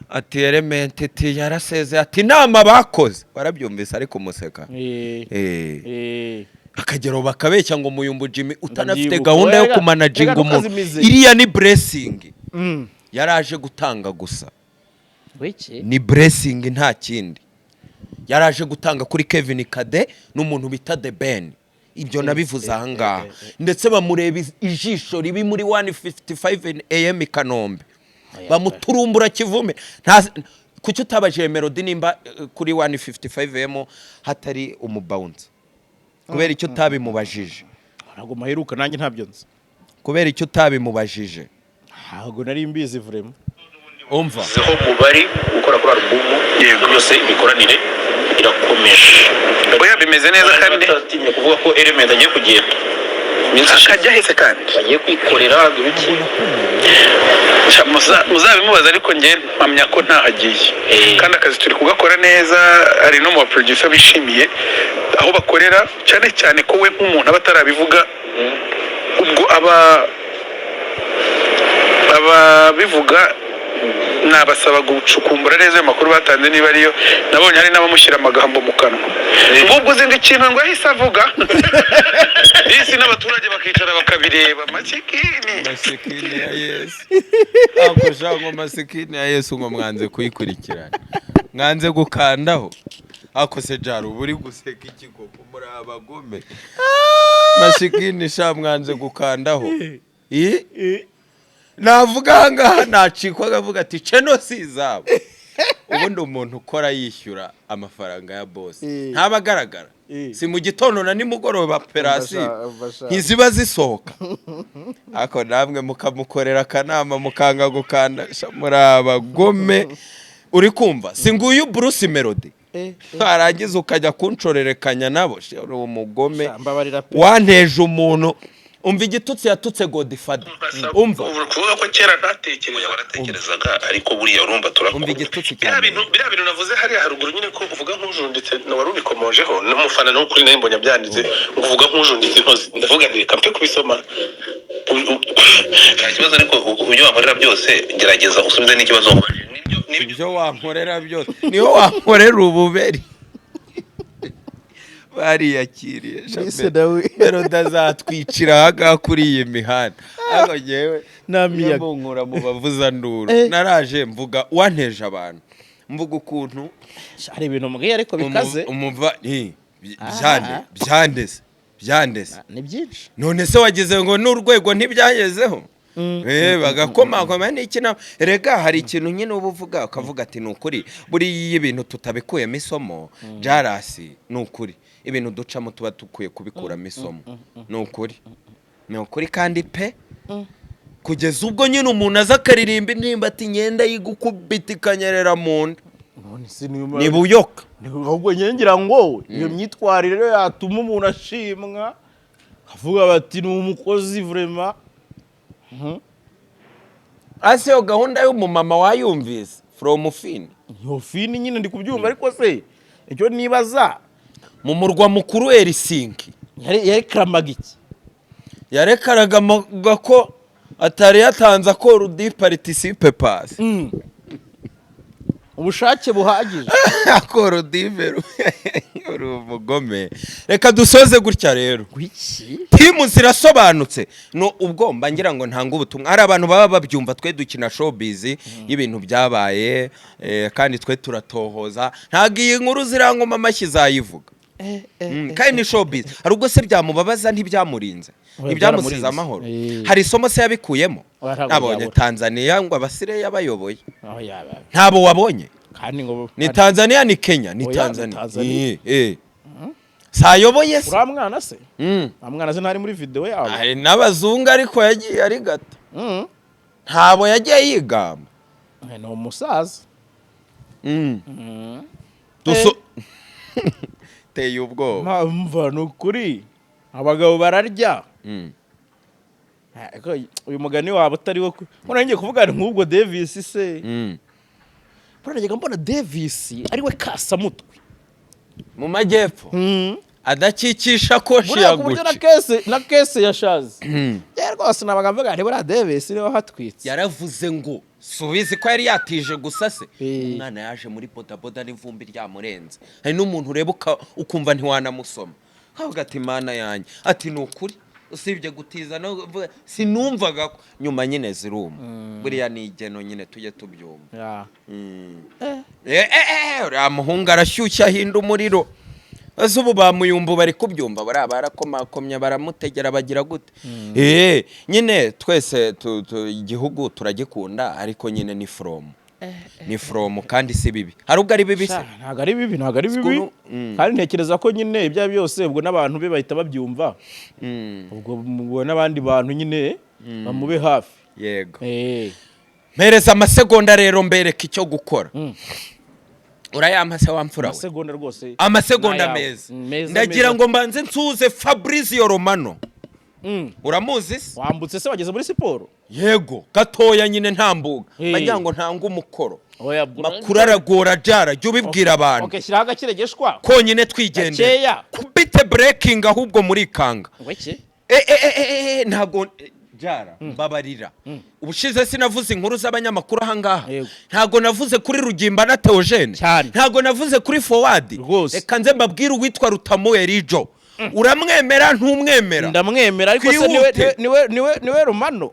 ati Element, ati yarasezeye, ati inama bakoze warabyumvise, ariko museka. Akagero bakabeshya ngo Muyumbu Jimmy utanafite Ndabyibuka. gahunda yo Oya, kumanaginga rega umuntu. ntukazimize. Iriya ni blessing yaraje gutanga gusa. Wiki? Ni blessing, nta kindi yaraje gutanga kuri Kevin Kade n'umuntu bita The Ben. Ibyo nabivuze aha ngaha, ndetse bamureba ijisho ribi muri 155 AM i Kanombe, bamuturumbura kivume. Kuki utabajije Melody nimba kuri 155 AM hatari umubouncer? Kubera icyo utabimubajije? Ntabwo maheruka, nanjye ntabyo nzi. Kubera icyo utabimubajije? Ntabwo nari mbizi vraiment. Umva. Zeho mubari gukora kuri alubumu. Yego, byose imikoranire irakomeje. Oya, bimeze neza kandi. Batatinye kuvuga ko Element agiye kugenda iminsi ishize. Akajya ahise kandi. Bagiye kwikorera ibiki. Muzabimubaza, ariko njye mpamya ko ntahagiye. Kandi akazi turi kugakora neza, hari no mu baproducer bishimiye aho bakorera, cyane cyane ko we nk'umuntu aba atarabivuga, ubwo aba ababivuga nabasaba gucukumbura neza ayo makuru batanze niba ariyo. Nabonye hari n'abamushyira amagambo mu kanwa, ngubwo uzi ngo ikintu ngo yahise avuga disi, n'abaturage bakicara bakabireba masikini. Masikini ya Yesu, ntabwo ushaka ngo masikini ya Yesu, ngo mwanze kuyikurikirana, mwanze gukandaho. Ako se jari uba uri guseka iki koko? Muri abagome. Masikini sha, mwanze gukandaho. I? Navuga aha ngaha nacikwa akavuga ati ceno si izabo. Ubundi umuntu ukora yishyura amafaranga ya boss ntaba agaragara. Si mu gitondo na nimugoroba operasiyo ntiziba zisohoka, ariko namwe mukamukorera akanama mukanga gukanda. Sha, muri abagome. Uri kumva, si nguyu Bruce Melody, warangiza ukajya kuncorerekanya nabo. Sha, uri umugome. Mbabarira pe. Wanteje umuntu. Umva igitutsi yatutse Godfather, umva. Ubu kuvuga ko kera ntatekereza, Baratekerezaga, ariko buriya urumva turakora. Umva igitutsi biriya cyane. bintu, biriya bintu navuze hariya haruguru nyine, ko uvuga nk'ujunditse, wari ubikomojeho n'umufana n'ukuri nawe mbonye byanditse ngo uvuga nk'ujunditse intozi, ndavuga nti reka mpe kubisoma. Nta kibazo, ariko ibyo wankorera byose gerageza usubize n'ikibazo wambajije. Nibyo, nibyo. Ibyo wankorera byose niyo wankorera ububeri. Bariyakiriye. Mbese nawe- Melody azatwicira ahangaha kuri iyi mihanda, ariko njyewe Nta miyaga. munkura mu bavuzanduru. Eh. Naraje mvuga wanteje abantu, mvuga ukuntu Hari ibintu mbwiye ariko bikaze. Umuva byande byandeze byandeze. Ni byinshi. None se wagize ngo n'urwego ntibyagezeho? Bagakomakoma n'iki na rega hari ikintu nyine uba uvuga ukavuga ati ni ukuri, buriya iyo ibintu tutabikuyemo isomo jarasi, ni ukuri ibintu ducamo tuba dukwiye kubikuramo isomo. Ni ukuri, ni ukuri kandi pe, kugeza ubwo nyine umuntu aza akaririmba indirimbo ati ngenda yigukubita ikanyerera mu nda. None se niyo Ni buyoka. Ahubwo njye ngira ngo iyo myitwarire rero yatuma umuntu ashimwa, avuga bati ni umukozi vraiment. Ase iyo gahunda y'umumama wayumvise from Fini? Iyo Fini nyine ndi kubyumva, ariko se icyo nibaza Mu murwa mukuru Helsinki. Yarekaramaga iki? Yarekaraga ko atari yatanze accord de participe passé. Ubushake buhagije. Accord diveru, uri umugome. Reka dusoze gutya rero. Wiki? Team zirasobanutse. No ubwo mba ngira ngo ntange ubutumwa, hari abantu baba babyumva, twe dukina showbiz y'ibintu byabaye, kandi twe turatohoza. Ntabwo iyi nkuru zirangoma amashyi zayivuga. Kandi ni showbiz. Hari ubwo se byamubabaza? Ntibyamurinze? Oya, Ntibyamusize byaramurinze. amahoro? Eh. Hari isomo se yabikuyemo? Oya, ntabwo Nabonye byabura. Tanzania ngo abasire yabayoboye. Aho yaba Ntabo wabonye? Kandi ngo Ni Tanzania, ni Kenya, ni Oya, ni Tanzania. Tanzania. Sayoboye se? Uriya mwana se, uriya mwana se ntari muri video yabo? Hari n'abazungu, ariko yagiye ari gato. Ntabo yagiye yigamba. Ni umusaza. Duso teye ubwoba. Mva, ni ukuri abagabo bararya. Ariko uyu mugani waba utari wo none ngiye kuvuga nti nk'ubwo Davis se, buriya najyaga mbona Davis ari we kasamutwe. Mu majyepfo adakikisha koshi Buriya ya ku buryo na Gucci. case na case ya Shazi ye rwose, nabaga mvuga nti buriya Davis niwe wahatwitse. Yaravuze ngo subizi ko yari yatije gusa se. Eh. Umwana yaje muri bodaboda n'ivumbi ryamurenze. Hari n'umuntu ureba ukumva ntiwanamusoma, kavuga ati mana yanjye, ati ni ukuri usibye gutiza no sinumvaga ko nyuma nyine ziruma. Buriya ni igeno nyine, tujye tubyumva. Uriya muhungu arashyushya, ahinda umuriro. Ese ubu bamuyumbu bari kubyumva? Bariya barakomakomye, baramutegera, bagira gute? Nyine twese igihugu turagikunda, ariko nyine ni from, ni from, kandi si bibi. Hari ubwo ari bibi se? Sha, ntabwo ari bibi, ntabwo ari bibi. Sikuru, Kandi ntekereza ko nyine ibyo ari byo byose ubwo n'abantu be bahita babyumva, ubwo n'abandi bantu nyine bamube hafi. Yego. Mpereza amasegonda rero mbereka icyo gukora. Urayampa se wamfura we? Amasegonda rwose. Amasegonda N'ayawe. meza. Meza, Ndagira meza. ngo mbanze nsuze Fabrizio Romano. Uramuzi se? Wambutse se, wageze muri siporo? Yego, gatoya nyine ntambuga. Bagira ngo ntange umukoro. Oya, Makuru aragora jara, jya ubibwira abantu. Okay, shyiraho agakiregeshwa. Konyine twigendera. Gakeya. Kubite breaking ahubwo muri kanga. Weke. Ntabwo jara, mbabarira. Ubushize sinavuze inkuru z'abanyamakuru ahangaha? Yego. Ntabwo navuze kuri Rugimba na Theogene? Cyane. Ntabwo navuze kuri Forward? Rwose. Reka nze mbabwire uwitwa Rutamu Erijo. Uramwemera, ntumwemera? Ndamwemera, ariko se niwe Twihute. niwe Romano?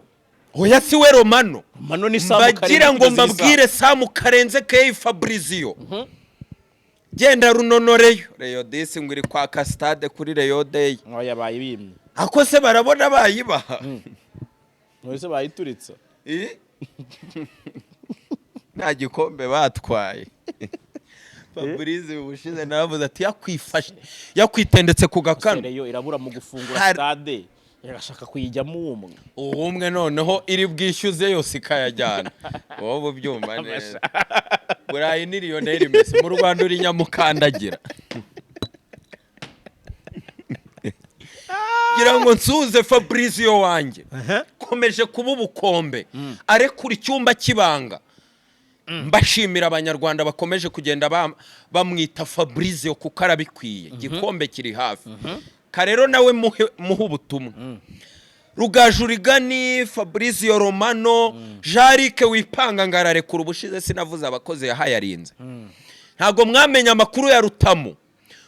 Oya, si we Romano. Romano ni Samu Mbagira Karenzi ngo kugeza iyi saha. mbabwire Samu Karenze Key Fabrizio. Genda runonoreyo Reyo disi ngo iri kwaka stade kuri Reyo Day. Oya, bayibimye. Ako se barabona bayibaha? None se bayituritse? Eh? Nta gikombe batwaye. Fabrice ubushize naravuze ati yakwifashe, yakwitendetse ku gakanu. Reyo irabura mu gufungura stade, irashaka kuyijyamo umwe. Ubumwe noneho iri bwishyuze yose ikayajyana, wowe ubyumva neza. Burayi ni Lionel Messi, mu Rwanda uri nyamukandagira. Ngira ngo nsuze Fabrizio wanjye, komeje kuba ubukombe, arekura icyumba cy'ibanga. Mbashimira abanyarwanda bakomeje kugenda bamwita Fabrizio kuko arabikwiye. Igikombe kiri hafi. Karero nawe muhe ubutumwa. Rugaju Rigani, Fabrizio Romano, Jarike wipanga ngo ararekura. Ubushize sinavuze abakozi yahayarinze? Ntabwo mwamenya amakuru ya Rutamu.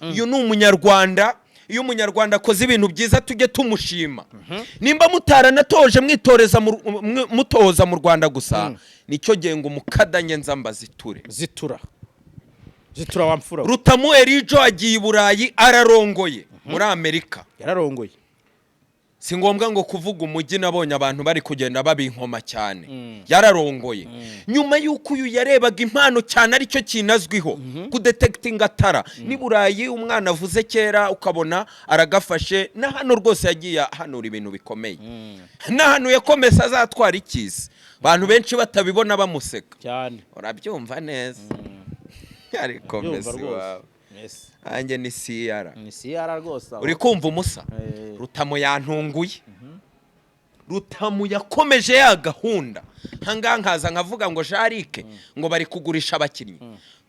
Uyu ni Umunyarwanda. Iyo Umunyarwanda akoze ibintu byiza, tujye tumushima. Nimba mutaranatoje, mwitoreza mutoza mu Rwanda gusa, nicyo gihe ngo umukadanye nza mbaziture. Zitura, zitura wa mfura we. Rutamu Erijo agiye i Burayi, ararongoye muri Amerika. Yararongoye. Si ngombwa ngo kuvuga umujyi, nabonye abantu bari kugenda babinkoma cyane. Yararongoye nyuma y'uko uyu yarebaga impano cyane, aricyo kintu azwiho, kudetectinga talent. Ni Burayi umwana avuze kera ukabona aragafashe. Na hano rwose yagiye ahanura ibintu bikomeye, n'ahantu yakomeza azatwara ikizi, abantu benshi batabibona bamuseka. Cyane. Urabyumva neza, ariko Byumva Messi rwose. wawe. Messi. Nanjye ni siyara. Ni siyara rwose aho. Uri kumva umusa? Eh. Rutamu yantunguye. Rutamu yakomeje ya gahunda. Ahangaha nkaza nkavuga ngo jarike ngo bari kugurisha abakinnyi,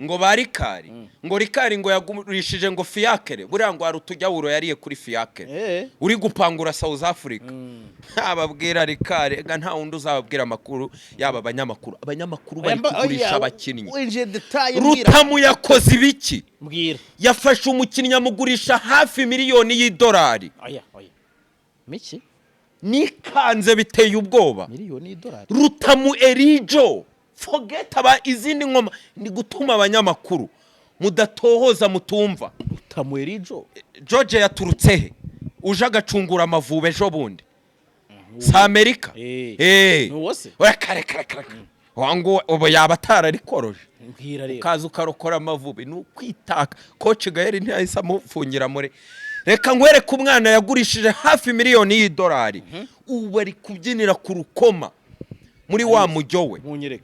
ngo ba Rikari, ngo Rikari ngo yagurishije ngo Fiacre. Buriya ngo hari utujyawuro yariye kuri Fiacre. Uri gupangura South Africa, ntababwira Rikari ega, nta wundi uzababwira amakuru yaba abanyamakuru bari kugurisha abakinnyi. Winjiye détail, mbwira. Rutamu yakoze ibiki? Mbwira. Yafashe umukinnyi amugurisha hafi miliyoni y'idolari. Oya, oya, miki? Nikanze, biteye ubwoba. Miliyoni y'idolari. Rutamu Erijo, forget aba izindi ngoma, ni gutuma abanyamakuru mudatohoza mutumva. Rutamu Erijo. George yaturutse he uje agacungura Amavubi ejo bundi? Si Amerika? Eh. Eh. Ni uwo se? Oya, kare kare kare, wangu ubu yaba atararikoroje. Mbwira rero. Ukaza ukarokora Amavubi ni ukwitaka. Coach Gael ntiyahise amufungira muri. Reka nkwereke umwana yagurishije hafi miliyoni y'idolari, ubu ari kubyinira ku rukoma muri wa mujyo we. Munyereke.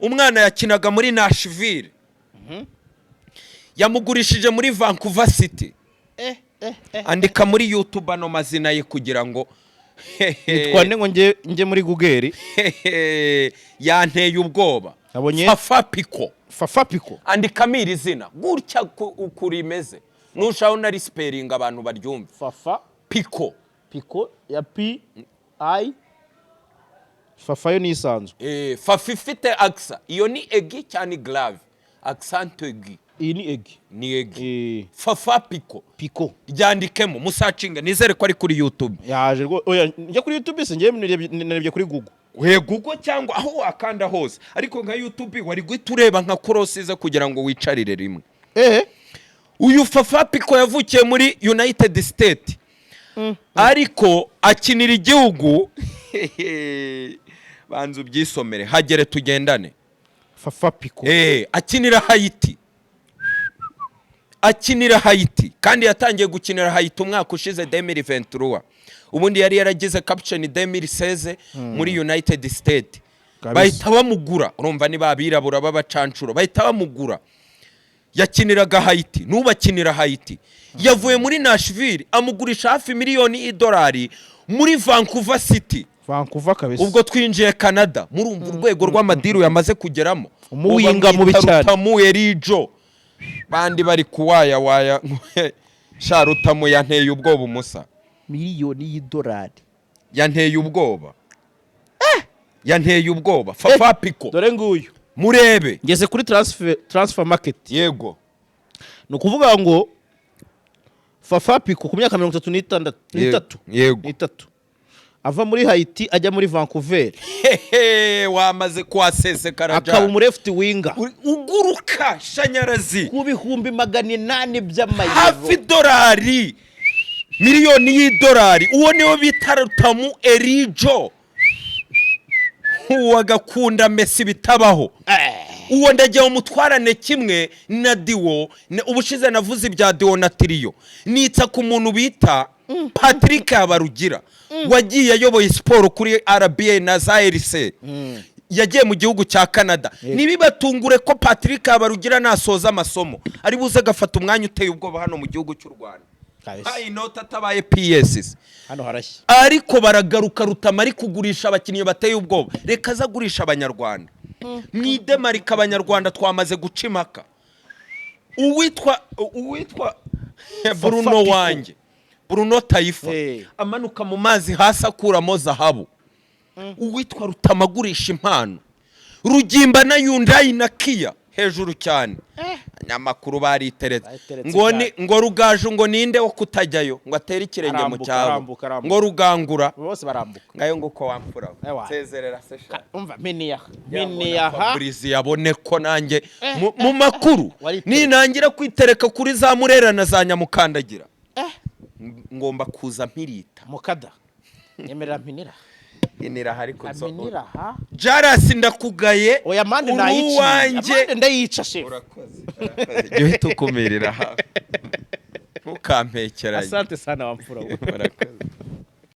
Umwana yakinaga muri Nashville, yamugurishije muri Vancouver City. Andika muri YouTube ano mazina ye kugira ngo Nitwa nde ngo njye muri Google? Yanteye ubwoba. Nabonye- Fafa Pico. Fafa Pico. Andikamo iri zina gutya uko rimeze, nushaho na rispellinga abantu baryumve. Fafa. Pico. Pico ya P I, Fafa yo ni isanzwe. Fafa ifite accent, iyo ni aigu cyangwa grave? Accent aigu. Iyi ni aigu. Ni aigu. Eh. Fafa Pico. Pico. Ryandikemo, musearchinga, nizere ko ari kuri YouTube. Yaje rwo. Oya, njya kuri YouTube se? Njye narebye kuri Google. We, Google cyangwa aho wakanda hose, ariko nka YouTube wari guhita ureba nka cross ze kugira ngo wicarire rimwe. Uyu Fafa Pico yavukiye muri United State, ariko akinira igihugu. Banza ubyisomere, hagere tugendane. Fafa Pico. Akinira Haiti, akinira Haiti kandi yatangiye gukinira Haiti umwaka ushize 2023. Ubundi yari yaragize caption 2016 muri United State. Kabisa. Bahita bamugura. Urumva niba abirabura b'abacancuro bahita bamugura. Yakiniraga Haiti, n'ubu akinira Haiti. Yavuye muri Nashville, amugurisha hafi miliyoni y'idolari muri Vancouver City. Vancouver kabisa. Ubwo twinjiye Canada. Murumva urwego rw'amadeal yamaze kugeramo. Umuwinga mubi cyane. Rutamu Erijo, bandi bari kuwayawaya. Sha, Rutamu yanteye ubwoba umusa. Miliyoni y'idolari. Yanteye ubwoba, yanteye ubwoba Fafa Pico. Dore nguyu. Murebe. Ngeze kuri transfer market. Yego. Ni ukuvuga ngo Fafa Pico ku myaka 36, n'itatu, n'itatu, ava muri Haiti ajya muri Vancouver. Hehe, wamaze kuhasesekara. Akaba Ja. umu left winger. Uguruka shanyarazi. Ku 800,000 by'amayero. Hafi idolari, miliyoni y'idolari. Uwo niwe bita Rutamu Erijo, uwo agakunda Messi bitabaho. Uwo ndagira umutwarane kimwe na Diwo. Ubushize navuze ibya Diwo na Tiriyo, nitsa ku muntu bita Patrick Habarugira, wagiye ayoboye siporo kuri RBA na za RC, yagiye mu gihugu cya Canada. Ntibibatungure ko Patrick Habarugira nasoza amasomo ari buze agafata umwanya uteye ubwoba hano mu gihugu cy'u Rwanda. Kabisa. Hayi inoti atabaye PS. Hano harashya. Ariko baragaruka. Rutama ari kugurisha abakinnyi bateye ubwoba, reka aze agurisha Abanyarwanda. Mwidemarika, Abanyarwanda twamaze guca impaka. Uwitwa Bruno Pico. wanjye, Bruno Taifa, Hey. amanuka mu mazi hasi akuramo zahabu. Uwitwa Rutama agurisha impano. Rugimba na Hyundai na Kia hejuru cyane. Abanyamakuru bariteretse. Bariteretse Ngo ni cyane. ngo Rugaju, ngo ninde wo kutajyayo ngo atere ikirenge mu Arambuka, cyabo? arambuka, arambuka. Ngo Rugangura. Bose barambuka. Ngayo nguko wamfura. Ewa. Sezerera se sha. Umva, miniyaha, miniyaha. Fabrice yabone ko nanjye mu makuru Wariteretse. ninangira kwitereka kuri za Murera na za Nyamukandagira, ngomba kuza mpirita. Mukada, nyemerera mpinira. Inira hari ko Aminira ha. Jarasi, ndakugaye. Oya, amande Uri nayica. uwanjye. Amande ndayica, chef. Urakoze, urakoze. Jya uhita ukumirira hafi, ntukampekeranye. Asante sana, wamfura we. Murakoze.